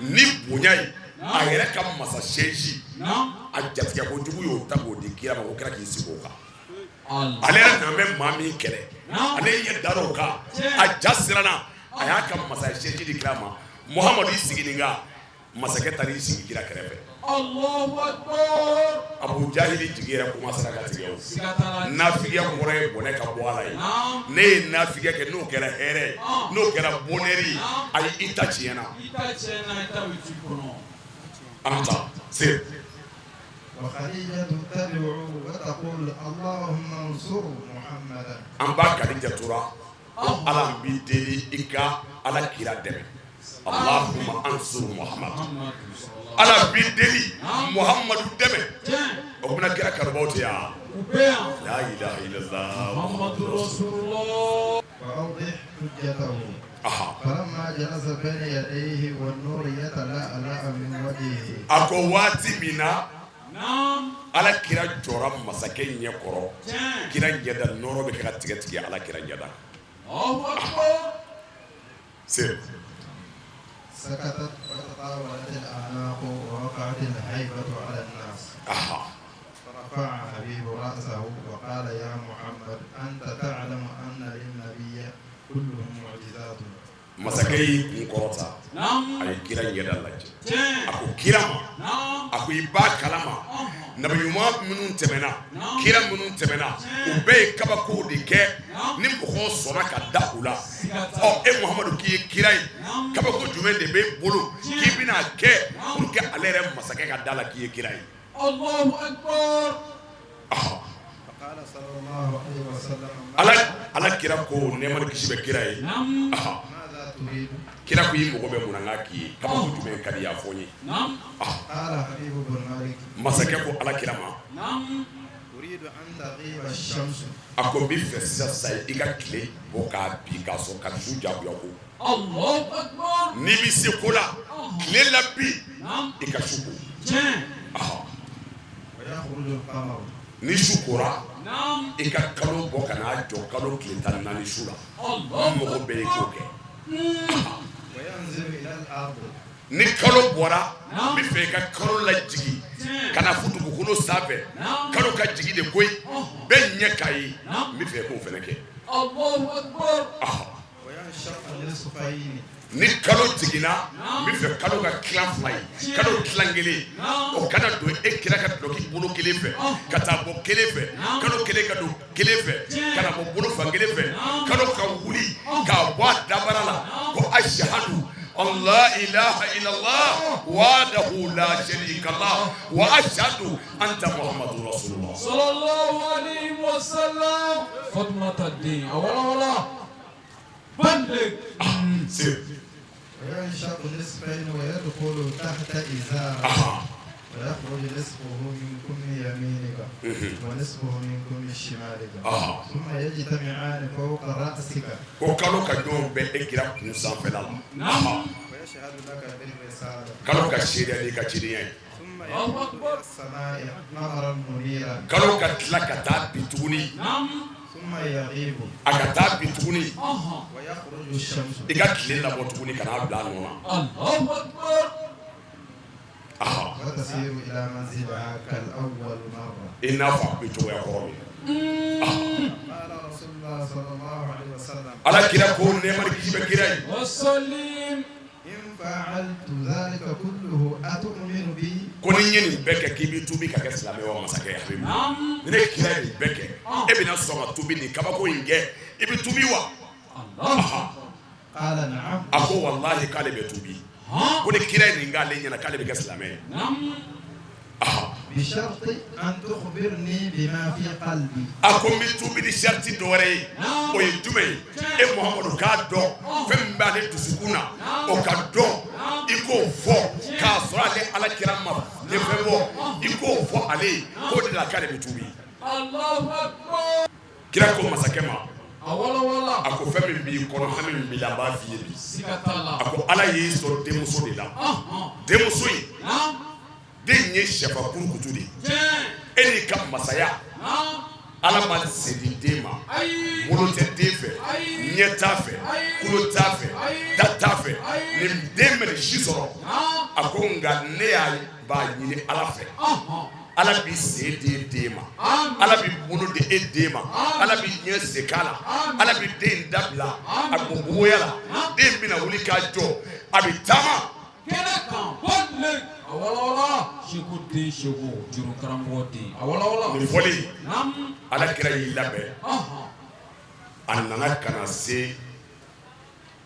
ni bonya ye. A yɛrɛ ka masa chaise, a jatigɛ kojugu y'o ta k'o di kira ma, ko kira k'i sigi o kan. Ale yɛrɛ nana bɛ maa min kɛlɛ, ale ɲɛ dar'o kan, a ja siranna, a y'a ka masa chaise di kira ma. Muhamadu, i sigi nin kan. Masakɛ taara i sigi kira kɛrɛfɛ. Abu Jahili jigi yɛrɛ commencera ka tigɛ. O nafigiya kɔrɔ ye bɔnɛ ka bɔ a la ye. Ne ye nafigiya kɛ, n'o kɛra hɛrɛ ye, n'o kɛra bonheur ye, ayi, i ta tiɲɛna. An ka taa se. وخديجة تدعو وتقول اللهم انصر محمدا. An ba Kadija tora ko Ala, n b'i deli, i ka Ala kira dɛmɛ. اللهم انصر Muhammad, Ala b'i deli, Muhammadu dɛmɛ. O bɛna kira kanubaw tɛ yan. لا إله إلا الله محمد رسول الله. وأوضح حجته. فلما جلس بين يديه والنور يتلألأ من وجهه. A ko waati min na Ala kira jɔra masakɛ ɲɛ kɔrɔ, kira ɲɛda nɔrɔ bɛ kɛ ka tigɛ tigɛ Ala kira ɲɛda se. سكتت وتطاولت الأعناق ووقعت الهيبة على الناس. فرفع حبيب رأسه وقال يا محمد، أنت تعلم أن للنبي كلهم معجزات. Masakɛ y'i kun kɔrɔta, a ye kira ɲɛda lajɛ, a ko kira ma, a ko i b'a kalama, nabi ɲuman minnu tɛmɛna, kira minnu tɛmɛna, u bɛɛ ye kabakow de kɛ ni mɔgɔw sɔnna ka da u la. Ɔ, e Muhamadu, k'i ye kira ye, kabako jumɛn de b'e bolo k'i bɛna kɛ pour que ale yɛrɛ masakɛ ka da la k'i ye kira ye? فقال صلى الله عليه وسلم Ala kira ko, nɛɛma ni kisi bɛ kira ye. ماذا تريد؟ Kira ko, i mago bɛ mun na, n k'a k'i ye? Kabako jumɛn ka di i ye, a fɔ n ye. قال حبيب بن مالك Masakɛ ko Ala kira ma: أريد أن تغيب الشمس. A ko n bɛ fɛ sisan sisan, i ka tile bɔ k'a bin k'a sɔrɔ ka su jagoya ko n'i bɛ se ko la, tile la bi, i ka su ko. ويخرج القمر. Ni su kora, i ka kalo bɔ ka n'a jɔ kalo tile 14 su la. N mago bɛɛ i k'o kɛ. وينزل إلى الأرض. Ni kalo bɔra, n bɛ fɛ i ka kalo lajigi ka na fo dugukolo sanfɛ. Kalo ka jigi de koyi, bɛɛ ɲɛ k'a ye. N bɛ fɛ i k'o fana kɛ. وينشق نصفين. Ni kalo jiginna, n bɛ fɛ kalo ka tilan fila ye. Kalo tilan kelen, o kana don e kira ka dulɔki bolo kelen fɛ ka taa bɔ kelen fɛ. Kalo kelen ka don kelen fɛ ka na bɔ bolo fan kelen fɛ. Kalo ka wuli k'a bɔ a dabara la ko أشهد أن لا إله إلا الله وحده لا شريك له وأشهد أنت محمد رسول الله. صلى الله عليه وسلم. فاطمة الدين أولا ولا بلغ. Se. وينشق نصفين ويدخل تحت إزاره ويخرج نصفه من كم يمينك ونصفه من كم شمالك ثم يجتمعان فوق رأسك. Ko kalo ka ɲɔgɔn bɛn e kira kun sanfɛla la. ويشهد لك بالرسالة. Kalo ka seereya n'i ka cidenya ye. ثم يهبط إلى السماء قمرا منيرا. Kalo ka tila ka taa bin tuguni. ثم يغيب. A ka taa bin tuguni. ويخرج الشمس. I ka tile labɔ tuguni ka n'a bila a nɔ na. الله أكبر. وتسير إلى منزلها كالأول مرة. I n'a fɔ a bɛ cogoya kɔrɔ min. قال رسول الله صلى الله عليه وسلم: Ala kira ko, nɛɛma ni kisi bɛ kira ye: وسلم. إن فعلت ذلك كله أتؤمن بي؟ Ko ni n ye nin bɛɛ kɛ, k'i b'i tuubi ka kɛ silamɛ wa, masakɛ Habibu? Ni ne kira ye nin bɛɛ kɛ, e bɛna sɔn ka tuubi, nin kabako in kɛ, i bɛ tuubi wa? قال نعم. A ko walahi, k'ale bɛ tuubi. Ko ni kira ye nin k'ale ɲɛna, k'ale bɛ kɛ silamɛ ye. بشرط أن تخبرني بما في قلبي. A ko n bɛ tuubi ni sariti dɔ wɛrɛ ye. O ye jumɛn ye? E Muhamadu k'a dɔn fɛn min b'ale dusukun na, o ka dɔn, i k'o fɔ k'a sɔrɔ ale Ala kira ma ye fɛn bɔ, i k'o fɔ ale ye, k'o de la k'ale bɛ tuubi. الله أكبر. Kira ko masakɛ ma: أولا ولا. A ko fɛn min b'i kɔnɔ, hami min b'i la, n b'a f'i ye bi. Siga t'a la. A ko Ala y'i sɔrɔ denmuso de la. Denmuso in, den ye sɛfa kurukutu de ye. E n'i ka masaya Ala ma sen di den ma, bolo tɛ den fɛ, ɲɛ t'a fɛ, tulo t'a fɛ, da t'a fɛ. Nin den bɛ nin si sɔrɔ, a ko nka ne y'a b'a ɲini Ala fɛ, Ala b'i sen di den ma, Ala b'i bolo di e den ma, Ala b'i ɲɛ sen k'a la, Ala bɛ den in dabila a boboya la, den bɛna wuli k'a jɔ, a bɛ taama. Kɛnɛ kan bɔlen a walawala Seku den Seku juru karamɔgɔ den a walawala. Nin fɔlen, Ala kira y'i labɛn, a nana ka na se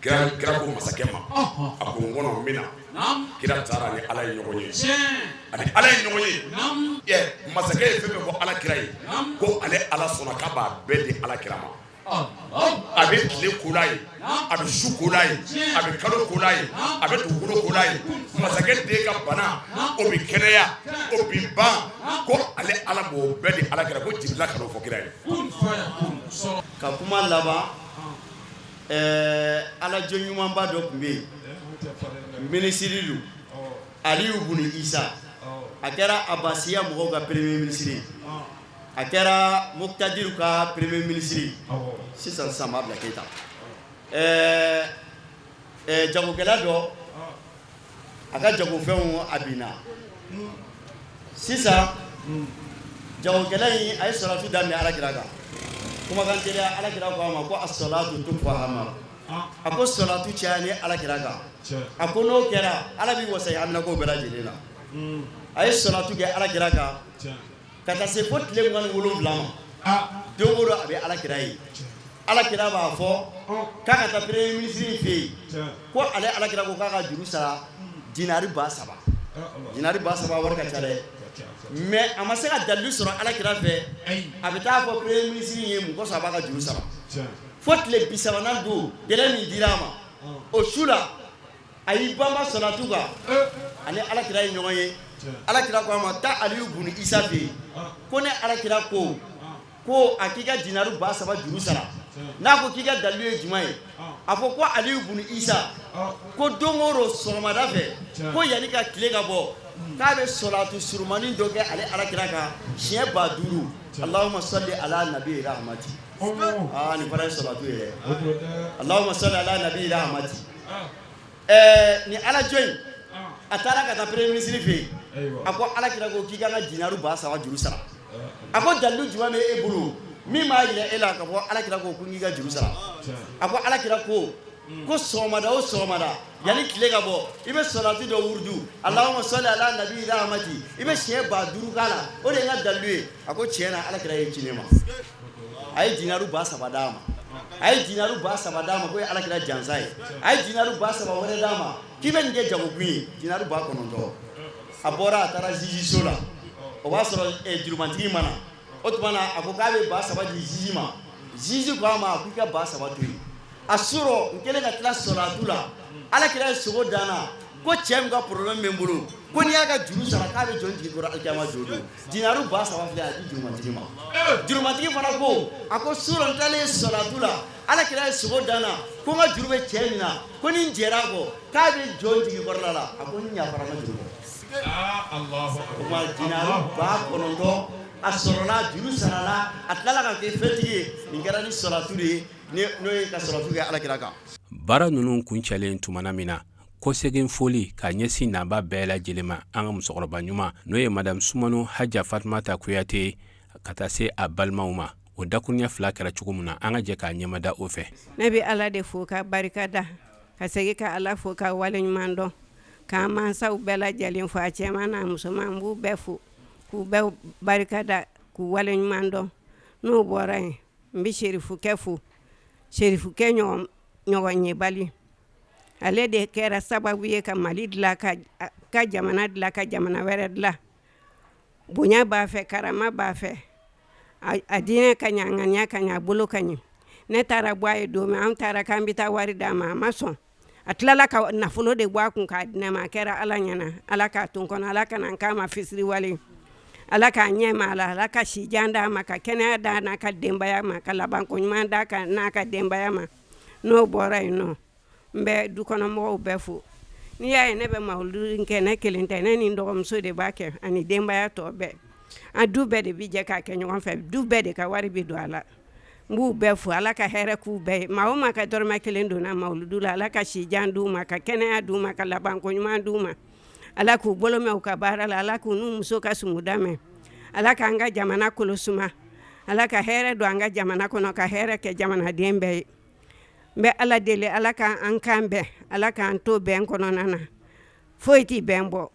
kira ko masakɛ ma, a ko n kɔnɔ n bɛ na. Kira taara ni Ala ye ɲɔgɔn ye, ani Ala ye ɲɔgɔn ye. Ɛ masakɛ ye fɛn fɛn fɔ Ala kira ye, ko ale Ala sɔnna k'a b'a bɛɛ di Ala kira ma. A bɛ tile ko ye, a bɛ su ko ye, a bɛ kalo ko ye, a bɛ dugukolo ko ye. Masakɛ den ka bana, o bɛ kɛnɛya, o bɛ ban. Ko ale Ala b'o bɛɛ di Ala kira, ko Jibirila ka n'o fɔ kira ye. Ka kuma laban, ɛɛ alajɔ ɲumanba dɔ tun bɛ yen, minisiri don, Aliyu Buni Isa. A kɛra Abasiya mɔgɔw ka premier ministre ye, a kɛra Mukutadiru ka premier ministre, sisan sisan b'a bila Keyita. Ɛɛ ɛɛ jagokɛla dɔ, a ka jagofɛnw a binna. Sisan jagokɛla in, a ye salatu daminɛ Ala kira kan. Kumakan teliya, Ala kira ko a ma ko asalatu tukfa hama. A ko salatu caya ni Ala kira kan. A ko n'o kɛra, Ala b'i wasa i haminako bɛɛ lajɛlen na. A ye salatu kɛ Ala kira kan ka taa se fo tile 27 ma. Don o don a bɛ Ala kira ye. Ala kira b'a fɔ k'a ka taa premier ministre in fɛ yen, ko ale Ala kira ko k'a ka juru sara dinari 3000. Dinari 3000 wari ka ca dɛ, mais a ma se ka dalilu sɔrɔ Ala kira fɛ. A bɛ taa fɔ premier ministre ye mun kosɔn a b'a ka juru sara. Fo tile 30nan don, délai min dira a ma, o su la a y'i banba salatu kan, ani Ala kira ye ɲɔgɔn ye. Ala kira ko a ma, taa Aliyu bunu Isa fɛ yen, ko ne Ala kira ko ko a k'i ka dinaru 3000 juru sara. N'a ko k'i ka dalilu ye jumɛn ye, a fɔ ko Aliyu bunu Isa ko don o don sɔgɔmada fɛ, ko yanni ka tile ka bɔ, k'a bɛ salatu surumani dɔ kɛ ale Ala kira kan siɲɛ 5000, Allahumma salli ala nabi rahmati. Aa, nin fana ye salatu ye dɛ, Allahumma salli ala nabi rahmati. Ɛɛ ni Ala jɔn in, a taara ka taa premier ministre fɛ yen. A ko Ala kira ko k'i ka n ka dinaru 3000 juru sara. A ko dalilu jumɛn bɛ e bolo min b'a jira e la k'a fɔ Ala kira ko ko n k'i ka juru sara? A ko Ala kira ko ko sɔgɔmada o sɔgɔmada, yanni tile ka bɔ, i bɛ salatu dɔ wurudu, Allahumma salli ala nabi rahmati, i bɛ siɲɛ 5000 k'a la, o de ye n ka dalilu ye. A ko tiɲɛ na, Ala kira ye ci ne ma. A ye dinaru 3000 d'a ma, a ye dinaru 3000 d'a ma, k'o ye Ala kira jansa ye. A ye dinaru 3000 wɛrɛ d'a ma k'i bɛ nin kɛ jagokun ye, dinaru 9000. A bɔra, a taara juge so la. O b'a sɔrɔ jurumantigi ma na. O tuma na, a ko k'a bɛ 3000 di juge ma. Juge ko a ma k'i ka 3000 to yen. A sɔrɔ n kɛlen ka tila salatu la, Ala kira ye sogo danna ko cɛ min ka problème bɛ n bolo, ko n'i y'a ka juru sara, k'a bɛ jɔn jigi kɔrɔ alikiyama jɔ don. Dinaru 3000 filɛ, a di jurumantigi ma. Jurumantigi fana ko, a ko surɔ n tilalen salatu la, Ala kira ye sogo danna ko n ka juru bɛ cɛ min na, ko ni n jɛra a kɔ, k'a bɛ jɔn jigi kɔrɔla la. A ko n yafara n ka juru kɔ. O tuma dinaru 9000 a sɔrɔla, juru sarala, a tilala ka kɛ fɛntigi ye. Nin kɛra ni salatu de ye, n'o ye ka salatu kɛ Ala kira kan. Baara ninnu kuncɛlen tumana min na, kɔsegin foli ka ɲɛsin naba bɛɛ lajɛlen ma, an ka musokɔrɔba ɲuman, n'o ye Madame Sumano Haja Fatumata Kuyate, ka taa se a balimaw ma, o dakuruɲɛ fila kɛra cogo min na, an ka jɛ k'a ɲɛmada o fɛ. Ne bɛ Ala de fo ka barika da, ka segin ka Ala fo ka waleɲuman dɔn, k'an mansaw bɛɛ lajɛlen fo, a cɛman n'a musoman, n b'u bɛɛ fo k'u bɛɛ barika da k'u waleɲuman dɔn. N'o bɔra yen, n bɛ serifukɛ fo, serifukɛ ɲɔgɔn yebali. Ale de kɛra sababu ye ka Mali dilan, ka jamana dilan, ka jamana wɛrɛ dilan. Bonya b'a fɛ, karama b'a fɛ, a diinɛ ka ɲi, a ŋaniya ka ɲi, a bolo ka ɲi. Ne taara bɔ a ye don min, an taara k'an bɛ taa wari d'a ma, a ma sɔn. A tilala ka nafolo de bɔ a kun k'a di ne ma. A kɛra Ala ɲɛna, Ala k'a to n kɔnɔ, Ala kana n k'a ma fisiriwale, Ala k'a ɲɛ ma la, Ala ka si jan d'a ma, ka kɛnɛya d'a n'a ka denbaya ma, ka labanko ɲuman d'a kan n'a ka denbaya ma. N'o bɔra yen nɔ, n bɛ dukɔnɔmɔgɔw bɛɛ fo. N'i y'a ye ne bɛ mawuludu kɛ, ne kelen tɛ, ne ni n dɔgɔmuso de b'a kɛ ani denbaya tɔ bɛɛ. An du bɛɛ de bɛ jɛ k'a kɛ ɲɔgɔn fɛ, du bɛɛ de ka wari bɛ don a la. N b'u bɛɛ fo, Ala ka hɛrɛ k'u bɛɛ ye. Maa o maa ka dɔrɔmɛ kelen donna mawuludu la, Ala ka si jan d'u ma, ka kɛnɛya d'u ma, ka labanko ɲuman d'u ma. Ala k'u bolo mɛn u ka baara la, Ala k'u n'u muso ka sumuda mɛn. Ala k'an ka jamana kolo suma. Ala ka hɛrɛ don an ka jamana kɔnɔ, ka hɛrɛ kɛ jamanaden bɛɛ ye. N bɛ Ala deli, Ala k'an kan bɛn, Ala k'an to bɛn kɔnɔna na. Foyi tɛ bɛn bɔ.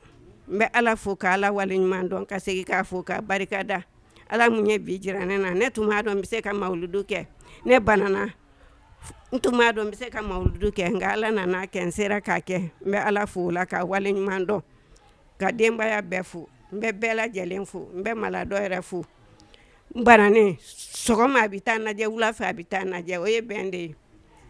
N bɛ Ala fo ka Ala waleɲuman dɔn, ka segin k'a fo ka barika da. Ala mun ye bi jira ne na, ne tun m'a dɔn n bɛ se ka mawuludu kɛ. Ne banana, n tun m'a dɔn n bɛ se ka mawuludu kɛ, nka Ala nana kɛ n sera k'a kɛ. N bɛ Ala fo o la k'a waleɲuman dɔn, ka denbaya bɛɛ fo. N bɛ bɛɛ lajɛlen fo, n bɛ maladɔ yɛrɛ fo. N bananen, sɔgɔma a bɛ taa n lajɛ, wula fɛ a bɛ taa n lajɛ, o ye bɛn de ye.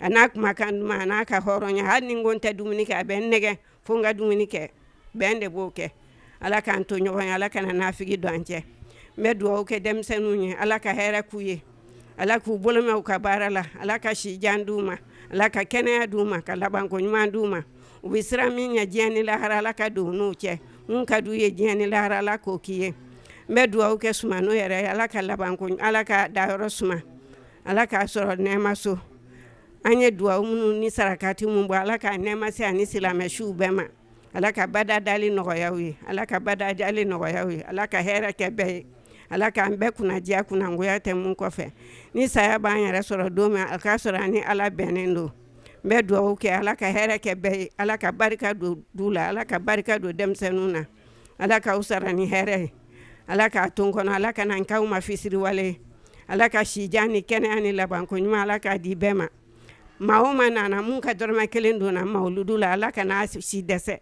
A n'a kumakan duman, a n'a ka hɔrɔnya, hali ni n ko n tɛ dumuni kɛ, a bɛ n nɛgɛn fo n ka dumuni kɛ. Bɛn de b'o kɛ. Ala k'an to ɲɔgɔn ye, Ala kana nafigi don an cɛ. N bɛ dugawu kɛ denmisɛnninw ye, Ala ka hɛrɛ k'u ye, Ala k'u bolo mɛn u ka baara la, Ala ka si jan d'u ma, Ala ka kɛnɛya d'u ma, ka labanko ɲuman d'u ma. U bɛ siran min ɲɛ diɲɛ ni lahara, Ala ka don u n'u cɛ. Mun ka d'u ye diɲɛ ni lahara, Ala k'o k'i ye. N bɛ dugawu kɛ Sumano yɛrɛ ye, Ala ka labanko, Ala ka dayɔrɔ suma, Ala k'a sɔrɔ nɛɛma so. An ye dugawu minnu ni sarakati mun bɔ, Ala k'a nɛɛma se ani silamɛ suw bɛɛ ma. Ala ka bada dali nɔgɔya u ye, Ala ka bada dali nɔgɔya u ye, Ala ka hɛrɛ kɛ bɛɛ ye, Ala k'an bɛɛ kunnadiya kunnangoya tɛ mun kɔfɛ. Ni saya b'an yɛrɛ sɔrɔ don min, a k'a sɔrɔ an ni Ala bɛnnen don. N bɛ dugawu kɛ, Ala ka hɛrɛ kɛ bɛɛ ye, Ala ka barika don du la, Ala ka barika don denmisɛnninw na, Ala k'aw sara ni hɛrɛ ye, Ala k'a to n kɔnɔ, Ala kana n k'aw ma fisiriwale ye, Ala ka sijan ni kɛnɛya ni labanko ɲuman, Ala k'a di bɛɛ ma. Maa o maa nana mun ka dɔrɔmɛ kelen donna mawuludu la, Ala kana si dɛsɛ,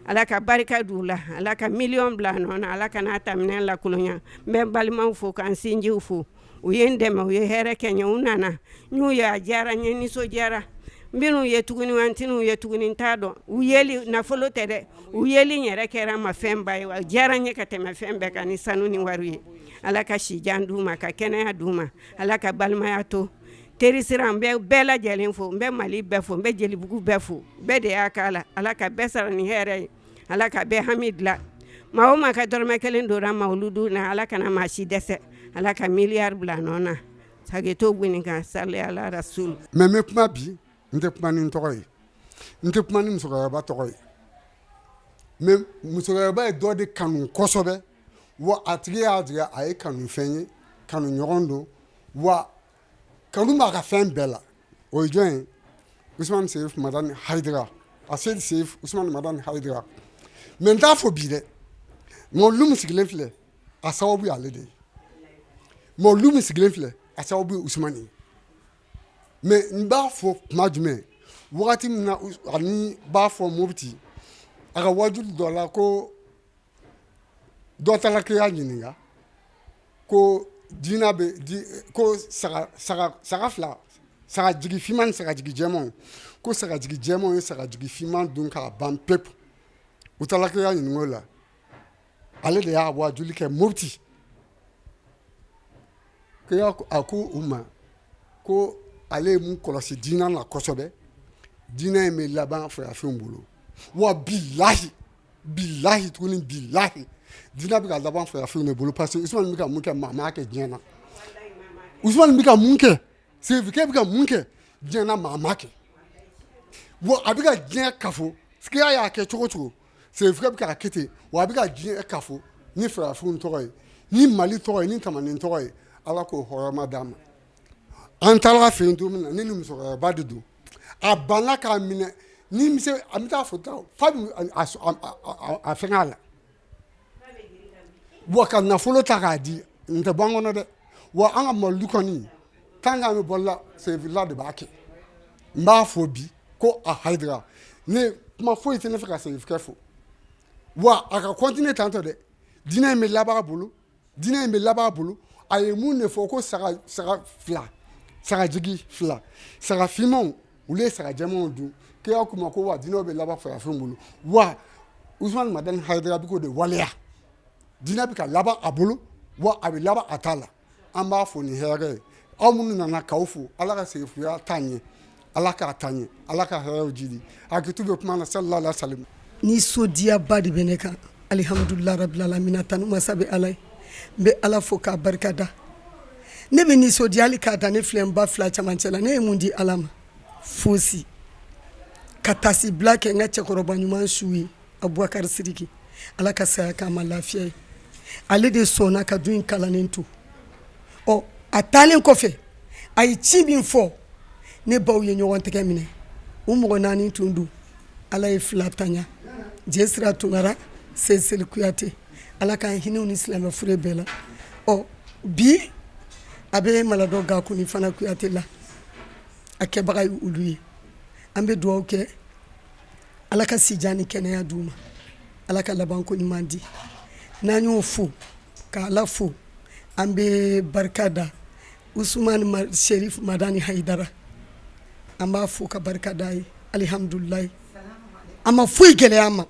Ala ka barika d'u la, Ala ka miliyɔn bila a nɔ na, Ala kana ta minɛn lakolonya. N bɛ n balimaw fo ka n sinjiw fo, u ye n dɛmɛ, u ye hɛrɛ kɛ n ye, u nana n y'u ye, a diyara n ye, n nisɔndiyara. N bɛn'u ye tuguni wa n tɛn'u ye tuguni, n t'a dɔn. U yeli, nafolo tɛ dɛ, u yeli yɛrɛ kɛra n ma fɛnba ye, a diyara n ye ka tɛmɛ fɛn bɛɛ kan ni sanu ni wari ye. Ala ka sijan d'u ma, ka kɛnɛya d'u ma, Ala ka balimaya to. Teri sira, n bɛ bɛɛ lajɛlen fo, n bɛ Mali bɛɛ fo, n bɛ Jelibugu bɛɛ fo, bɛɛ de y'a k'a la. Ala ka bɛɛ sara ni hɛrɛ ye, Ala ka bɛɛ hami dilan. Maa o maa ka dɔrɔmɛ kelen donna mawuludu na, Ala kana maa si dɛsɛ, Ala ka miliyari bila a nɔ na. Hakɛto bɛ kan sali ala rasul. Mais n bɛ kuma bi, n tɛ kuma ni n tɔgɔ ye, n tɛ kuma ni musokɔrɔba tɔgɔ ye, mais musokɔrɔba ye dɔ de kanu kosɛbɛ, wa a tigi y'a jira a ye kanufɛn ye, kanu ɲɔgɔn don, wa kanu b'a ka fɛn bɛɛ la. O ye jɔn ye? Usumani Serif Madani Hayidara, Aseyidi Serif Usumani Madani Hayidara. Mais n t'a fɔ bi dɛ, mawuludu min sigilen filɛ, a sababu y'ale de ye. Mawuludu min sigilen filɛ, a sababu ye Usumani ye. Mais n b'a fɔ kuma jumɛn? Wagati min na ani b'a fɔ Mopti, a ka wajuli dɔ la, ko dɔ taara kira ɲininka ko diina bɛ di, ko saga saga saga fila, sagajigi finman ni sagajigi jɛmanw, ko sagajigi jɛmanw ye sagajigi finman dun k'a ban pewu. U taara kira ɲininka o la, ale de y'a wajuli kɛ Mopti. Kira a ko u ma ko ale ye mun kɔlɔsi diina la kosɛbɛ, diinɛ in bɛ laban farafinw bolo. Wa bilahi bilahi tuguni, bilahi, diinɛ bɛ ka laban farafinw de bolo, parce que Usumani bɛ ka mun kɛ, maa m'a kɛ diɲɛ na. Usumani bɛ ka mun kɛ, Serifukɛ bɛ ka mun kɛ diɲɛ na, maa m'a kɛ. Wa a bɛ ka diɲɛ kafo, kira y'a kɛ cogo cogo, Serifukɛ bɛ k'a kɛ ten. Wa a bɛ ka diɲɛ kafo ni farafinw tɔgɔ ye, ni Mali tɔgɔ ye, ni Tamani tɔgɔ ye. Ala k'o hɔrɔma d'a ma. An taara a fɛ yen don min na, ne ni musokɔrɔba de don, a banna k'a minɛ ni bɛ se, an bɛ taa fɔ fa a fɛngɛ a la, wa ka nafolo ta k'a di, n tɛ bɔ an kɔnɔ dɛ. Wa an ka mawuludu kɔni, tant qu'an bɛ bɔla, Serifula de b'a kɛ. N b'a fɔ bi ko a Hayidara, ne kuma foyi tɛ ne fɛ ka Serifukɛ fo, wa a ka continuer tantɔ dɛ. Diinɛ in bɛ laban a bolo, diinɛ in bɛ laban a bolo. A ye mun de fɔ? Ko saga saga fila, sagajigi fila, saga finmanw, olu ye saga jɛmanw dun. Kira k'u ma ko wa diinɛw bɛ laban farafinw bolo. Wa Usumani Madani Hayidara bɛ k'o de waleya. Diinɛ bɛ ka laban a bolo, wa a bɛ laban a ta la. An b'a fo ni hɛrɛ ye. Aw minnu nana k'aw fo, Ala ka serifuya taa ɲɛ, Ala k'a taa ɲɛ, Ala ka hɛrɛw jidi. Hakɛto bɛ kuma na. Sallallahu alaihi wasallam. Nisɔndiyaba de bɛ ne kan, alihamudulila rabbil alamina, tanu masa bɛ Ala ye. N bɛ Ala fo k'a barika da. Ne bɛ nisɔndiya hali k'a da ne filɛ n ba fila cɛmancɛ la ne ye mun di Ala ma? Fosi. Ka taasibila kɛ n ka cɛkɔrɔba ɲuman su ye Abubakari Sidiki Ala ka saya k'a ma lafiya ye. Ale de sɔnna ka du in kalannen to. Ɔ a taalen kɔfɛ a ye ci min fɔ ne baw ye ɲɔgɔn tɛgɛ minɛ u mɔgɔ naani tun don Ala ye fila tanya Jesira Tunkara Seseli Kuyate Ala k'an hinɛ u ni silamɛ fure bɛɛ la ɔ bi a bɛ Maladɔ Gaku ni Fana Kuyate la a kɛbaga ye olu ye an bɛ dugawu kɛ Ala ka sijan ni kɛnɛya d'u ma Ala ka labanko ɲuman di n'an y'o fo ka Ala fo an bɛ barika da Usumani Serif Madani Hayidara an b'a fo ka barika da ye alihamdulilayi a ma foyi gɛlɛya an ma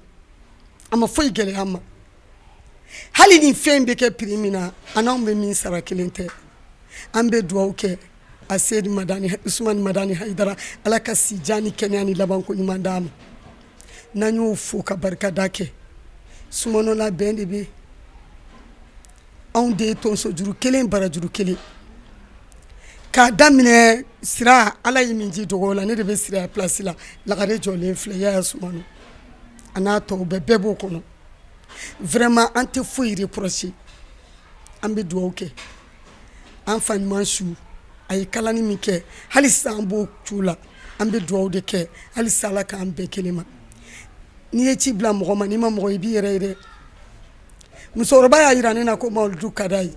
a ma foyi gɛlɛya an ma hali ni fɛn bɛ kɛ prix min na an n'anw bɛ min sara kelen tɛ an bɛ dugawu kɛ a Seyidi Madani Usumani Madani Hayidara Ala ka sijan ni kɛnɛya ni labanko ɲuman d'a ma n'an y'o fo ka barikada kɛ Sumanola bɛn de bɛ anw de ye tonsojuru kelen barajuru kelen k'a daminɛ sira Ala ye min ji dogo la ne de bɛ sira place la lagare jɔlen filɛ Yaya Sumano a n'a tɔw bɛɛ bɛɛ b'o kɔnɔ vraiment an tɛ foyi reprocher an bɛ dugawu kɛ an fa ɲuman su a ye kalani min kɛ hali sisan an b'o cu la an bɛ dugawu de kɛ hali sisan Ala k'an bɛn kelen ma n'i ye ci bila mɔgɔ ma n'i ma mɔgɔ i b'i yɛrɛ ye dɛ musokɔrɔba y'a jira ne na ko mawuludu ka d'a ye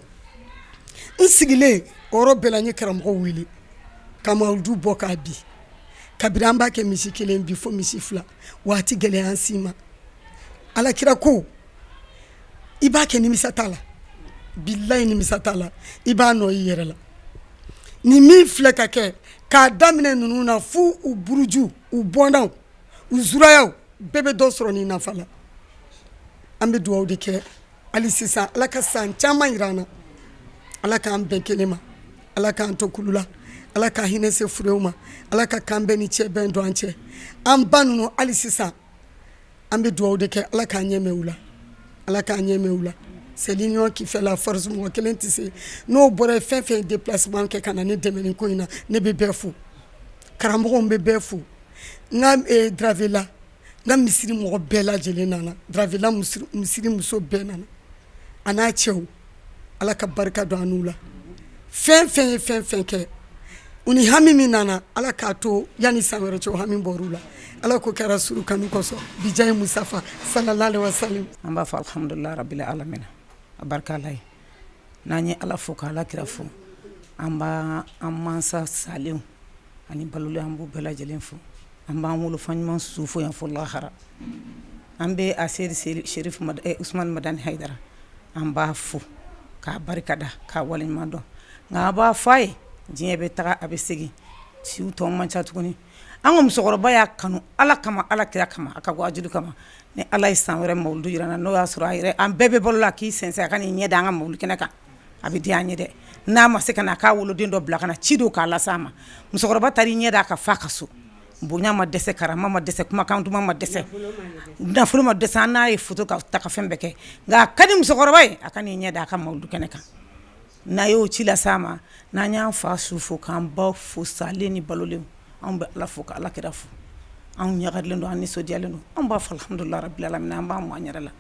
n sigilen o yɔrɔ bɛɛ la n ye karamɔgɔ wele ka mawuludu bɔ k'a bi kabini an b'a kɛ misi kelen bi fo misi fila waati gɛlɛya an si ma alakira ko i b'a kɛ nimisa t'a la bilayi nimisa t'a la i b'a nɔ i yɛrɛ la ni min filɛ ka kɛ k'a daminɛ ninnu na fo u buruju u bɔnnaw u zurayaw bɛɛ bɛ dɔ sɔrɔ nin nafa la an bɛ dugawu de kɛ hali sisan ala ka san caman jira an na ala k'an bɛn kelen ma ala k'an to kulu la ala ka hinɛ se furew ma ala ka kan bɛn ni cɛ bɛn don an cɛ an ba ninnu hali sisan an bɛ dugawu de kɛ ala k'an ɲɛ mɛn u la ala k'an ɲɛ mɛn u la c'est l'union qui fait la force mɔgɔ kelen tɛ se n'o bɔra ye fɛn fɛn ye déplacement kɛ ka na ne dɛmɛ nin ko in na ne bɛ bɛɛ fo karamɔgɔw n bɛ bɛɛ fo n ka Dravela n ka misiri mɔgɔ bɛɛ lajɛlen nana Dravela misiri muso bɛɛ nana a n'a cɛw ala ka barika don an n'u la fɛn fɛn ye fɛn fɛn kɛ u ni hami min nana ala k'a to yanni san wɛrɛ cɛ o hami bɔr'u la ala ko kɛra suru kanu kosɔn bijayi musafa sallallahu alaihi wasallam an b'a fɔ alhamdulilahi rabbil alamina a barika ala ye n'an ye ala fo ka ala kira fo an b'an mansa salenw ani balolen an b'u bɛɛ lajɛlen fo an b'an wolofa ɲuman su fo yan fo lahara an bɛ a seyidi Serif Usumani Madani Hayidara an b'a fo k'a barikada k'a waleɲuman dɔn nka an b'a fɔ a ye diɲɛ bɛ taga a bɛ segin siw tɔ man ca tuguni an ka musokɔrɔba y'a kanu ala kama ala kira kama a ka waajuli kama ni ala ye san wɛrɛ mawuludu jira an na n'o y'a sɔrɔ a yɛrɛ an bɛɛ bɛ balo la k'i sɛnsɛn a ka n'i ɲɛ da an ka mawuludu kɛnɛ kan a bɛ diya an ye dɛ n'a ma se ka na a k'a woloden dɔ bila ka na ci don k'a lase a ma musokɔrɔba taara i ɲɛ da a kan f'a ka so bonya ma dɛsɛ karama ma dɛsɛ kumakan duman ma dɛsɛ nafolo ma dɛsɛ an n'a ye photo ka ta ka fɛn bɛɛ kɛ nka a ka di musokɔrɔba ye a ka n'i ɲɛ da a ka mawuludu kɛnɛ kan n'a y'o ci lase a ma n'an y'an fa su fo k'an ba fo salen ni balolen anw bɛ ala fo ka ala kira fo anw ɲagalilen don an nisɔndiyalen don an b'a fɔ alhamdulilahi rabbil alamin an b'an mɔ an yɛrɛ la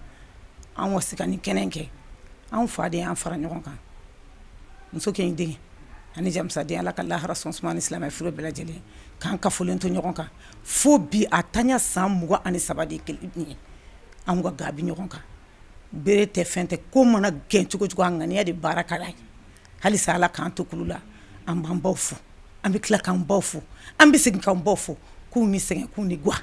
an ka se ka nin kɛnɛ kɛ anw fa de y'an fara ɲɔgɔn kan muso kɛ den ani jamusaden ala ka lahara sɔn suma ni silamɛ furu bɛɛ lajɛlen k'an kafolen to ɲɔgɔn kan fo bi a taɲa san 23 de kelen ye anw ka ga bi ɲɔgɔn kan bere tɛ fɛn tɛ ko mana gɛn cogo cogo a ŋaniya de baara ka d'a ye halisa ala k'an to kulu la an b'an baw fo an bɛ tila k'an baw fo an bɛ segin k'an baw fo k'u ni sɛgɛn k'u ni gwa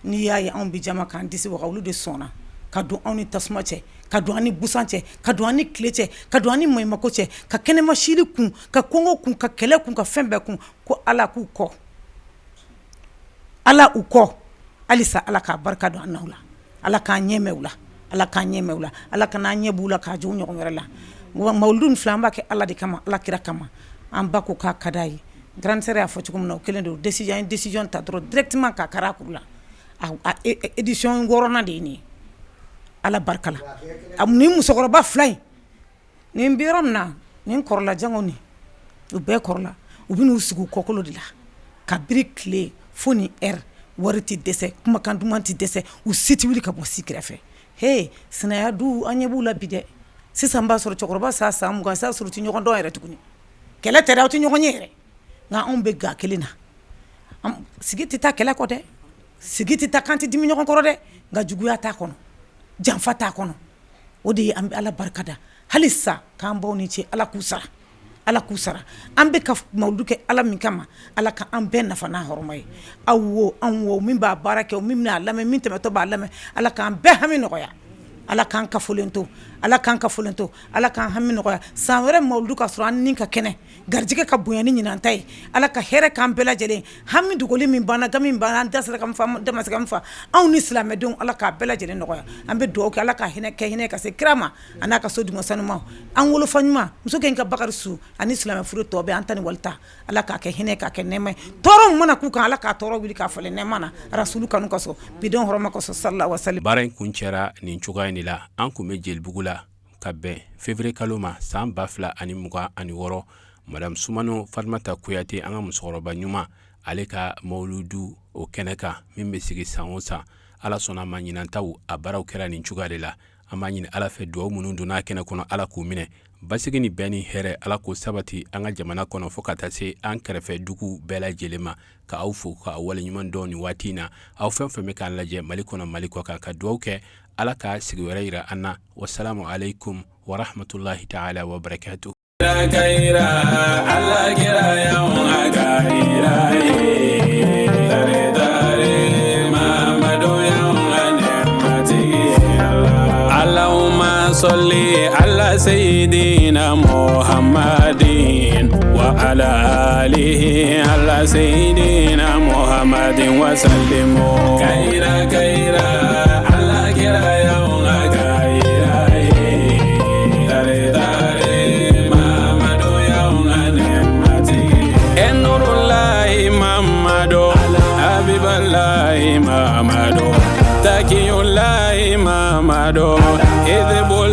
n'i y'a ye anw bɛ jama k'an disi waga olu de sɔnna ka don anw ni tasuma cɛ ka don an ni busan cɛ ka don an ni tile cɛ ka don an ni maɲumako cɛ ka kɛnɛma sili kun ka kɔngɔ kun ka kɛlɛ kun ka fɛn bɛɛ kun ko ala k'u kɔ ala u kɔ halisa ala k'a barika don an n'aw la ala k'an ɲɛ mɛn u la ala k'an ɲɛ mɛn u la ala kan'an ɲɛ b'u la k'a jɔ u ɲɔgɔn wɛrɛ la wa mawuludu nin filɛ an b'a kɛ ala de kama ala kira kama an ba ko k'a ka d'a ye grande sœur y'a fɔ cogo min na o kelen don décision an ye décision ta dɔrɔn directement k'a kari a kuru la a édition wɔɔrɔnan de ye nin ye ala barika la ni musokɔrɔba fila in Nin bɛ yɔrɔ min na, nin kɔrɔla jango nin, u bɛɛ kɔrɔla, u bɛ n'u sigi u kɔkolo de la kabiri tile fo ni heure. Wari tɛ dɛsɛ, kumakan duman tɛ dɛsɛ, u si tɛ wuli ka bɔ si kɛrɛfɛ. He, sinaya du, an ɲɛ b'u la bi dɛ. Sisan b'a sɔrɔ cɛkɔrɔba sa san 20, s'a sɔrɔ u tɛ ɲɔgɔn dɔn yɛrɛ tuguni. Kɛlɛ tɛ dɛ, aw tɛ ɲɔgɔn ye yɛrɛ. Nka anw bɛ ga kelen na, sigi tɛ taa kɛlɛ kɔ dɛ, sigi tɛ taa kan tɛ dimi ɲɔgɔn kɔrɔ dɛ, nka juguya t'a kɔnɔ, janfa t'a kɔnɔ. O de ye an bɛ Ala barikada halisa k'an baw ni ce. Ala k'u sara, Ala k'u sara. An bɛ ka mawuludu kɛ Ala min kama, Ala ka an bɛɛ nafa n'a hɔrɔma ye. Aw wo, anw wo, min b'a baara kɛ, min bɛna a lamɛn, min tɛmɛtɔ b'a lamɛn, Ala k'an bɛɛ hami nɔgɔya. Ala k'an kafolen to, Ala k'an kafolen to, Ala k'an hami nɔgɔya. San wɛrɛ mawuludu ka sɔrɔ an ni ka kɛnɛ, garijɛgɛ ka bonya ni ɲinan ta ye. Ala ka hɛrɛ k'an bɛɛ lajɛlen. Hami dogolen min banna, gami banna, an da sera ka min fɔ, an da ma se ka min fɔ, anw ni silamɛdenw, Ala k'a bɛɛ lajɛlen nɔgɔya. An bɛ dugawu kɛ, Ala ka hinɛ kɛ hinɛ ka se kira ma a n'a ka so duman sanumaw. An wolofa ɲuman muso kɛ ka Bakari su ani silamɛ furu tɔ bɛɛ, an ta ni walita, Ala k'a kɛ hinɛ, k'a kɛ nɛɛma ye. Tɔɔrɔ min mana k'u kan, Ala k'a tɔɔrɔ wuli k'a falen nɛɛma na Rasulu kanu kosɔn, bidenw hɔrɔma kosɔn, sallallahu alaihi wasallam. Baara in kuncɛra nin cogoya in de la. An tun bɛ Jelibugu la ka bɛn février kalo ma san 2026. Madame Sumano Fatumata Kuyate, an ka musokɔrɔba ɲuman, ale ka mawuludu o kɛnɛ kan min bɛ sigi san o san, Ala sɔnna a ma, ɲinan taw a baaraw kɛra nin cogoya de la. An b'a ɲini Ala fɛ, dugawu minnu donna a kɛnɛ kɔnɔ, Ala k'u minɛ. Basigi ni bɛn ni hɛrɛ, Ala k'o sabati an ka jamana kɔnɔ fo ka taa se an kɛrɛfɛ dugu bɛɛ lajɛlen ma. Ka aw fo ka aw waleɲuman dɔn nin waati in na, aw fɛn fɛn bɛ k'an lajɛ Mali kɔnɔ, Mali kɔ kan, ka dugawu kɛ Ala ka sigi wɛrɛ yira an na. Wasalamu aleykum warahmatulahi taala wabarakatu. Allahumma salli ala sayyidina Muhammadin wa ala alihi ala sayyidina Muhammadin wa sallimu. Kayira kayira.